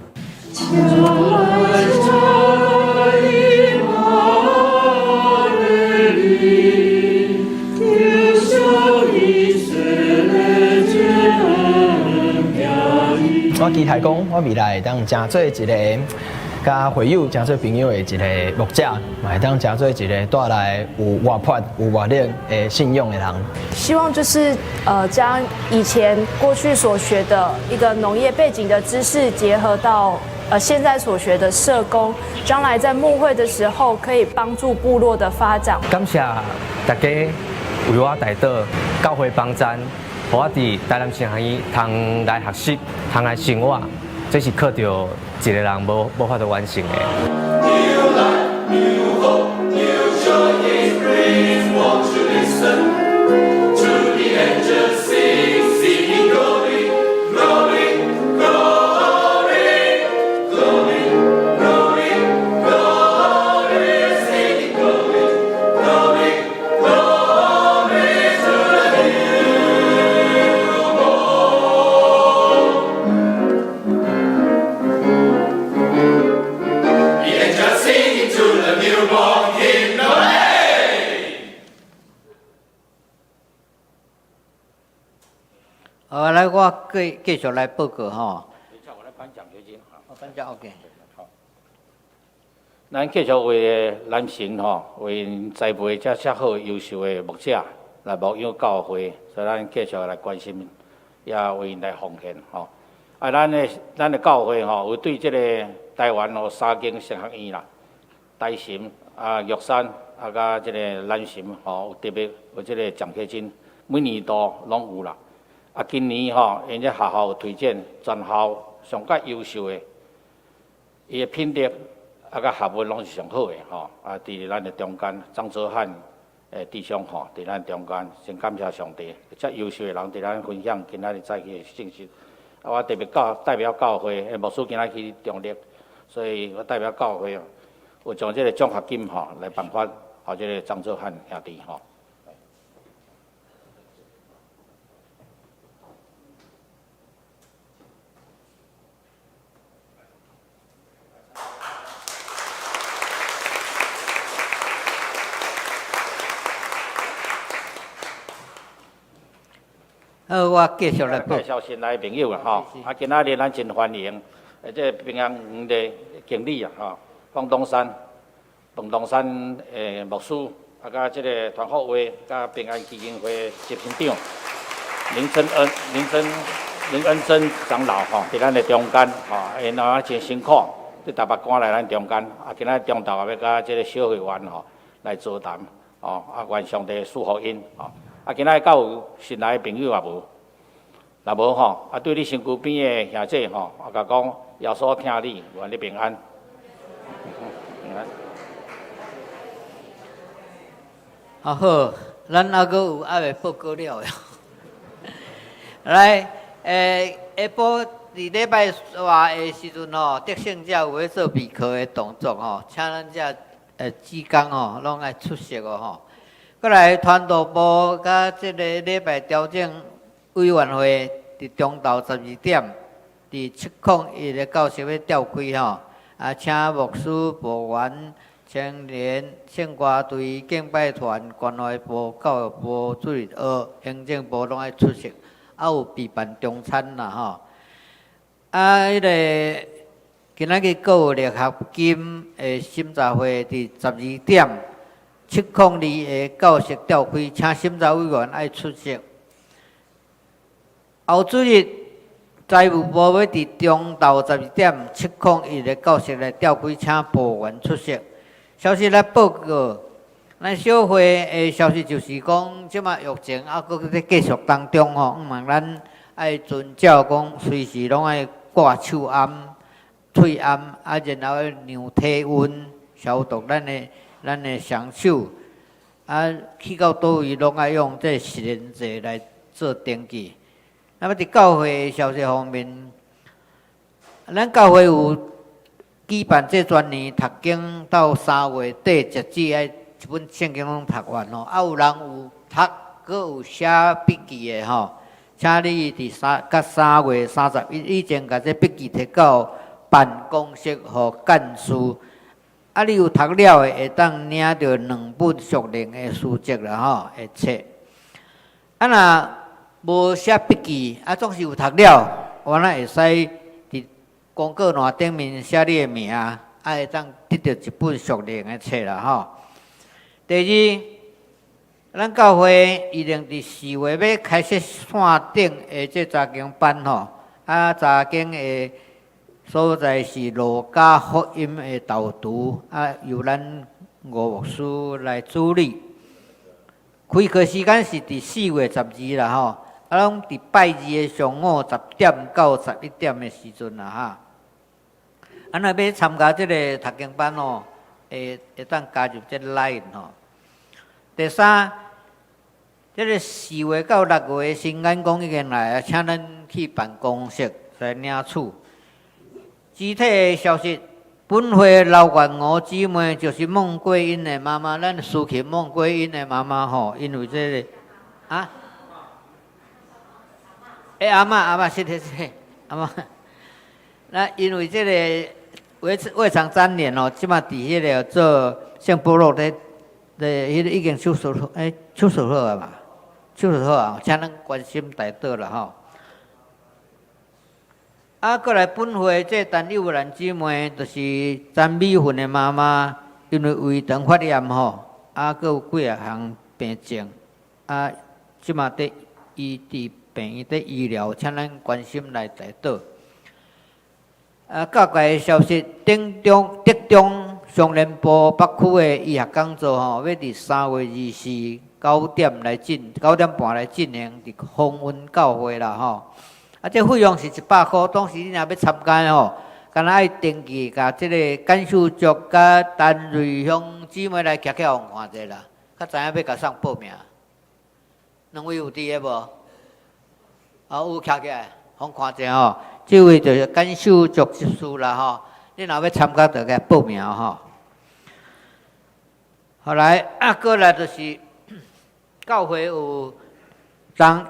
我期待講，我未來會當成做一個佮會友成做朋友的一個牧者，嘛會當成做一個帶來有活潑、有活力的信仰的人。希望就是將以前過去所學的一個農業背景的知識，結合到現在所學的社工，將來在牧會的時候，可以幫助部落的發展。感謝大家為我代禱，教會幫贊。予我佇台南神學院通來學習，通來生活，這是靠著一個人無法度完成的。 New life, new hope, new joy it brings. Won't you listen to the angels sing, singing glory, glory, glory, glory, glory, glory, singing glory, glory, glory to the newborn. The angels singing to the newborn King, Glory. 來，我繼續來報告吼。等一下，我來頒獎學金。我頒獎 OK。好。咱繼續為南神吼，為栽培這遮好優秀的牧者來牧養教會，所以咱繼續來關心，也為𪜶來奉獻吼。啊，咱的教會吼，有對這個台灣有三間神學院啦，台神啊、玉山啊，佮這個南神吼，有特別有這個獎學金，每年度攏有啦。啊，今年吼，𪜶這學校有推薦全校上較優秀的，伊的品德啊，佮學問攏是上好的吼。啊，佇咱的中間，張哲漢弟兄吼，佇咱中間，真感謝上帝，遮優秀的人佇咱分享今仔日早起的信息。啊，我特別教代表教會，牧師今仔去中壢，所以我代表教會有將這個獎學金吼來頒發，予這個張哲漢兄弟吼。好，我繼續來報。介紹新來的朋友啊，吼！啊，今仔日咱真歡迎，這個平安園的經理啊，吼，方東山牧師，啊，佮這個團福會，佮平安基金會執行長林真恩、林真林恩珍長老吼，佇咱的中間，吼，𪜶啊真辛苦，佇台北趕來咱中間，啊，今仔日中晝也欲佮這個小會員吼來座談，吼，啊，願上帝賜福𪜶，吼。啊，今仔日敢有新來的朋友也無？若無吼，啊，對你身軀邊的兄弟吼，啊，共講耶穌疼你，願你平安。平安。啊好，咱猶閣有猶未報告了的。來，下晡佇禮拜外的時陣吼，得勝者有咧做備課的動作吼，請咱遮志工吼，攏愛出席哦吼。閣來傳道部佮這个禮拜調整委員會，佇中晝12點，佇701个教室欲召開吼。啊，請牧師、部員、青年、聖歌隊、敬拜團、關懷部、教育部、主日學、行政部攏愛出席，啊有備辦中餐啦吼。啊，彼个今仔日閣有力學金的審查會，佇12點，702个教室召開，請審查委員愛出席。後主日財務部欲佇中晝12點，701个教室來召開，請部員出席。消息來報告，咱小會的消息就是講，這馬疫情猶閣咧繼續當中吼，向望咱愛遵照講，隨時攏愛掛手罨、喙罨，啊，然後量體溫、消毒咱的雙手，啊，去到佗位攏愛用這實聯制來做登記。那麼佇教會的消息方面，咱教會有舉辦這全年讀經到3月底截止，愛一本聖經攏讀完吼。啊，有人有讀，閣有寫筆記的吼，請你佇三佮3月31以前，共這筆記提到辦公室予幹事。啊，你有讀了的，會當領著兩本屬靈的書籍啦吼，的冊。啊，若無寫筆記，啊，總是有讀了，我若會使佇公告欄頂面寫你的名，啊，會當得著一本屬靈的冊啦吼。第二，咱教會預定佇4月欲開設線頂的這查經班吼，啊，查經的所在是路加福音的導讀，啊，由咱吳牧師來主理。開課時間是佇4月12啦吼，啊，攏佇拜二的上午10點到11點的時陣啦哈。啊，若欲參加這个讀經班吼，會當加入這 LINE 吼。第三，這个4月到6月的新眼光已經來啊，請咱去辦公室來領取。肢體的消息，本會劉元娥姊妹就是孟桂英的媽媽，咱蘇琴孟桂英的媽媽吼，因為這个啊，欸，阿嬤阿嬤，是是是，阿嬤。那因為這个胃腸粘連哦，這馬佇彼个做聖保祿咧咧，彼个已經手術好，欸，手術好啊嘛，手術好啊，請咱關心代禱啦吼。啊，閣來本會這陳幼蘭姊妹，就是陳美雲的媽媽，因為胃腸發炎吼，啊，閣有幾仔項病症，啊，這馬佇醫佇病院佇醫療，請咱關心來代禱。啊，教界的消息，頂中德中雙連埔北區的醫學講座吼，欲佇3月249點來進，9點半來進行佇豐恩教會啦吼。啊，這費用是100箍，當時你若欲參加吼，敢若愛登記，共這个簡秀竹佮陳瑞香姊妹來徛起來予看者啦，較知影欲共啥報名。兩位有佇个無？啊，有徛起來，予看者吼。這位就是簡秀竹執事啦吼，你若欲參加，就共報名吼。後來啊，閣來就是教會有當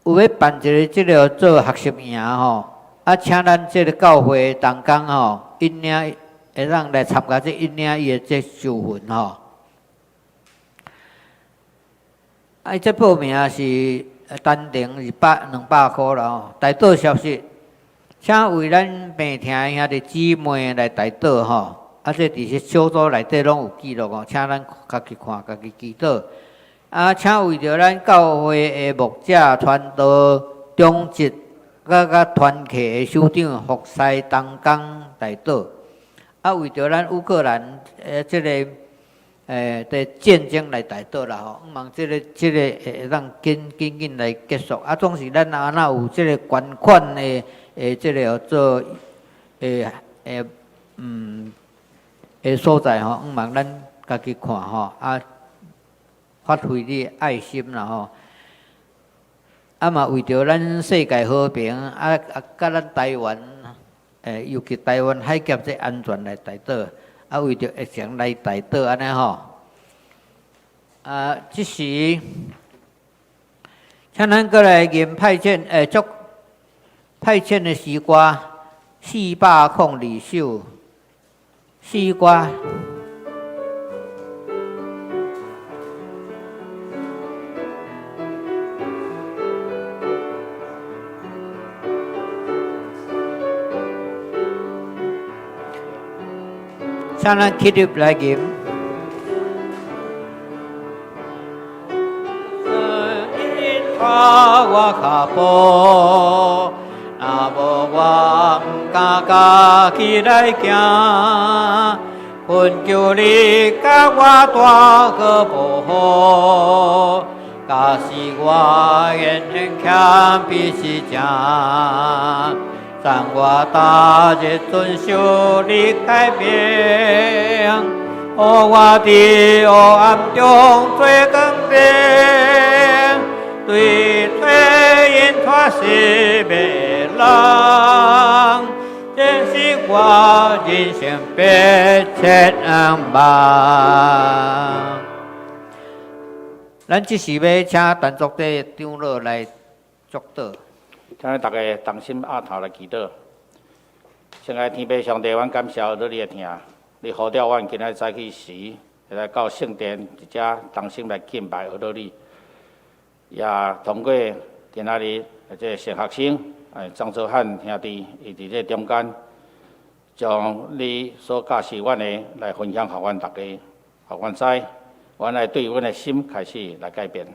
有欲辦一个這个做學習營吼，啊，請咱這个教會同工吼，引領會當來參加這引領伊的這受訓吼。啊，這報名是單程200箍啦吼。代禱消息，請為咱病疼的兄弟姊妹來代禱吼。啊，這佇這小組內底攏有記錄哦，請咱家己看，家己祈禱。啊，請為著咱教會的牧者、傳道、長執、佮團契的首長、服侍同工代禱。啊，為著咱烏克蘭這个的戰爭來代禱啦吼，向望這個會當緊緊緊來結束。啊，總是咱若若有這个捐款的這个做的所在吼，向望咱家己看吼，啊，發揮你的愛心啦吼。啊嘛，為著咱世界和平，啊啊，佮咱台灣，尤其台灣海峽這安全來代禱，啊，為著疫情來代禱按呢吼。啊，這時，請咱閣來吟派遣，祝派遣的詩歌402首詩歌。請咱起立來吟。帶我跤步，若無我毋敢家己來行。懇求你共我帶好保護，假使我言行欠彼是正，送我逐日遵守你誡命，予我佇黑暗中做光明。對找𪜶帶失迷的人，這是我人生迫切願望。咱這時欲請陳作者長老來祝禱。請大家同心徼頭來祈禱。親愛天父上帝，阮感謝你的疼，你呼召阮今仔早起時，來到聖殿佇遮同心來敬拜阿羅你。也通過今仔日這個神學生，張卓漢兄弟，伊佇這中間，將你所教示阮的來分享，予阮大家，予阮知，阮愛對阮的心開始來改變，予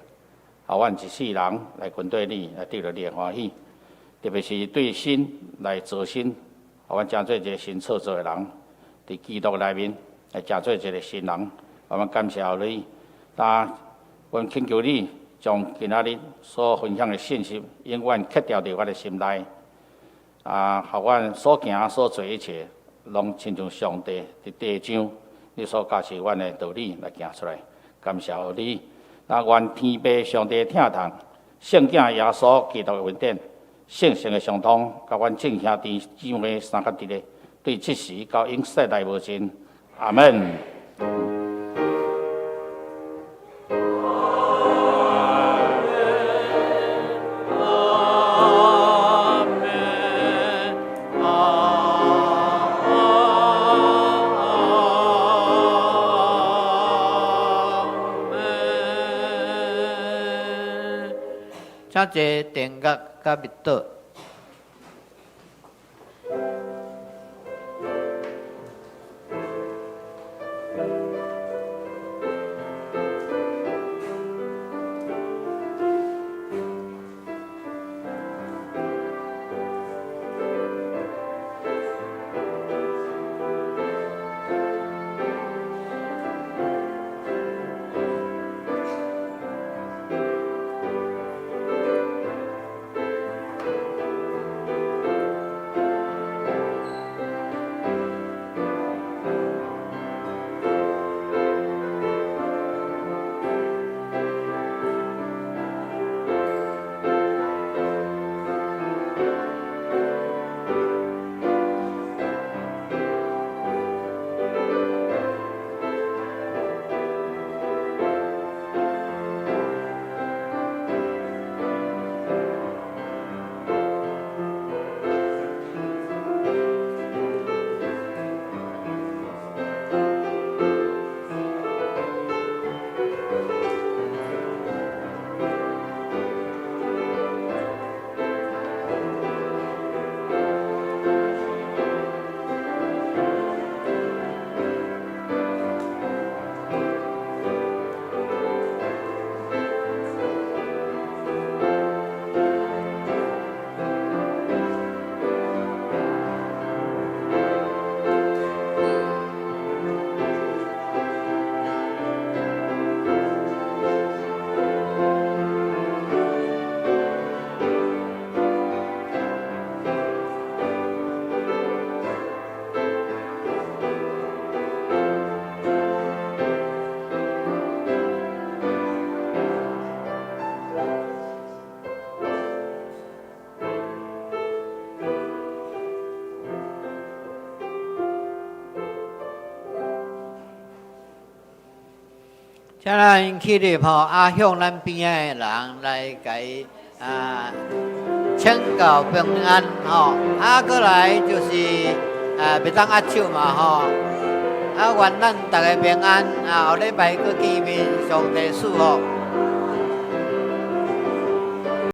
阮一世人來跟綴你，來得著你的歡喜。特別是對神來造新，予阮成做一個新創造的人，佇基督內面來成做一個新人。我們感謝你，但阮懇求你，將今仔日所分享的信息，永遠刻牢佇我的心內，啊，予阮所行所做一切，攏親像上帝佇地上你所教示阮的道理來行出來。感謝你，那願天父上帝疼痛，聖子耶穌基督的恩典，聖神的相通，佮阮眾兄弟姊妹三甲佇咧，對這時到永世代無盡。阿門。請坐殿樂佮默禱。請咱起立吼，啊向咱邊仔的人來共伊啊請求平安吼，啊閣來就是啊袂當握手嘛吼，啊願咱逐家平安啊，後禮拜閣見面，上帝賜福。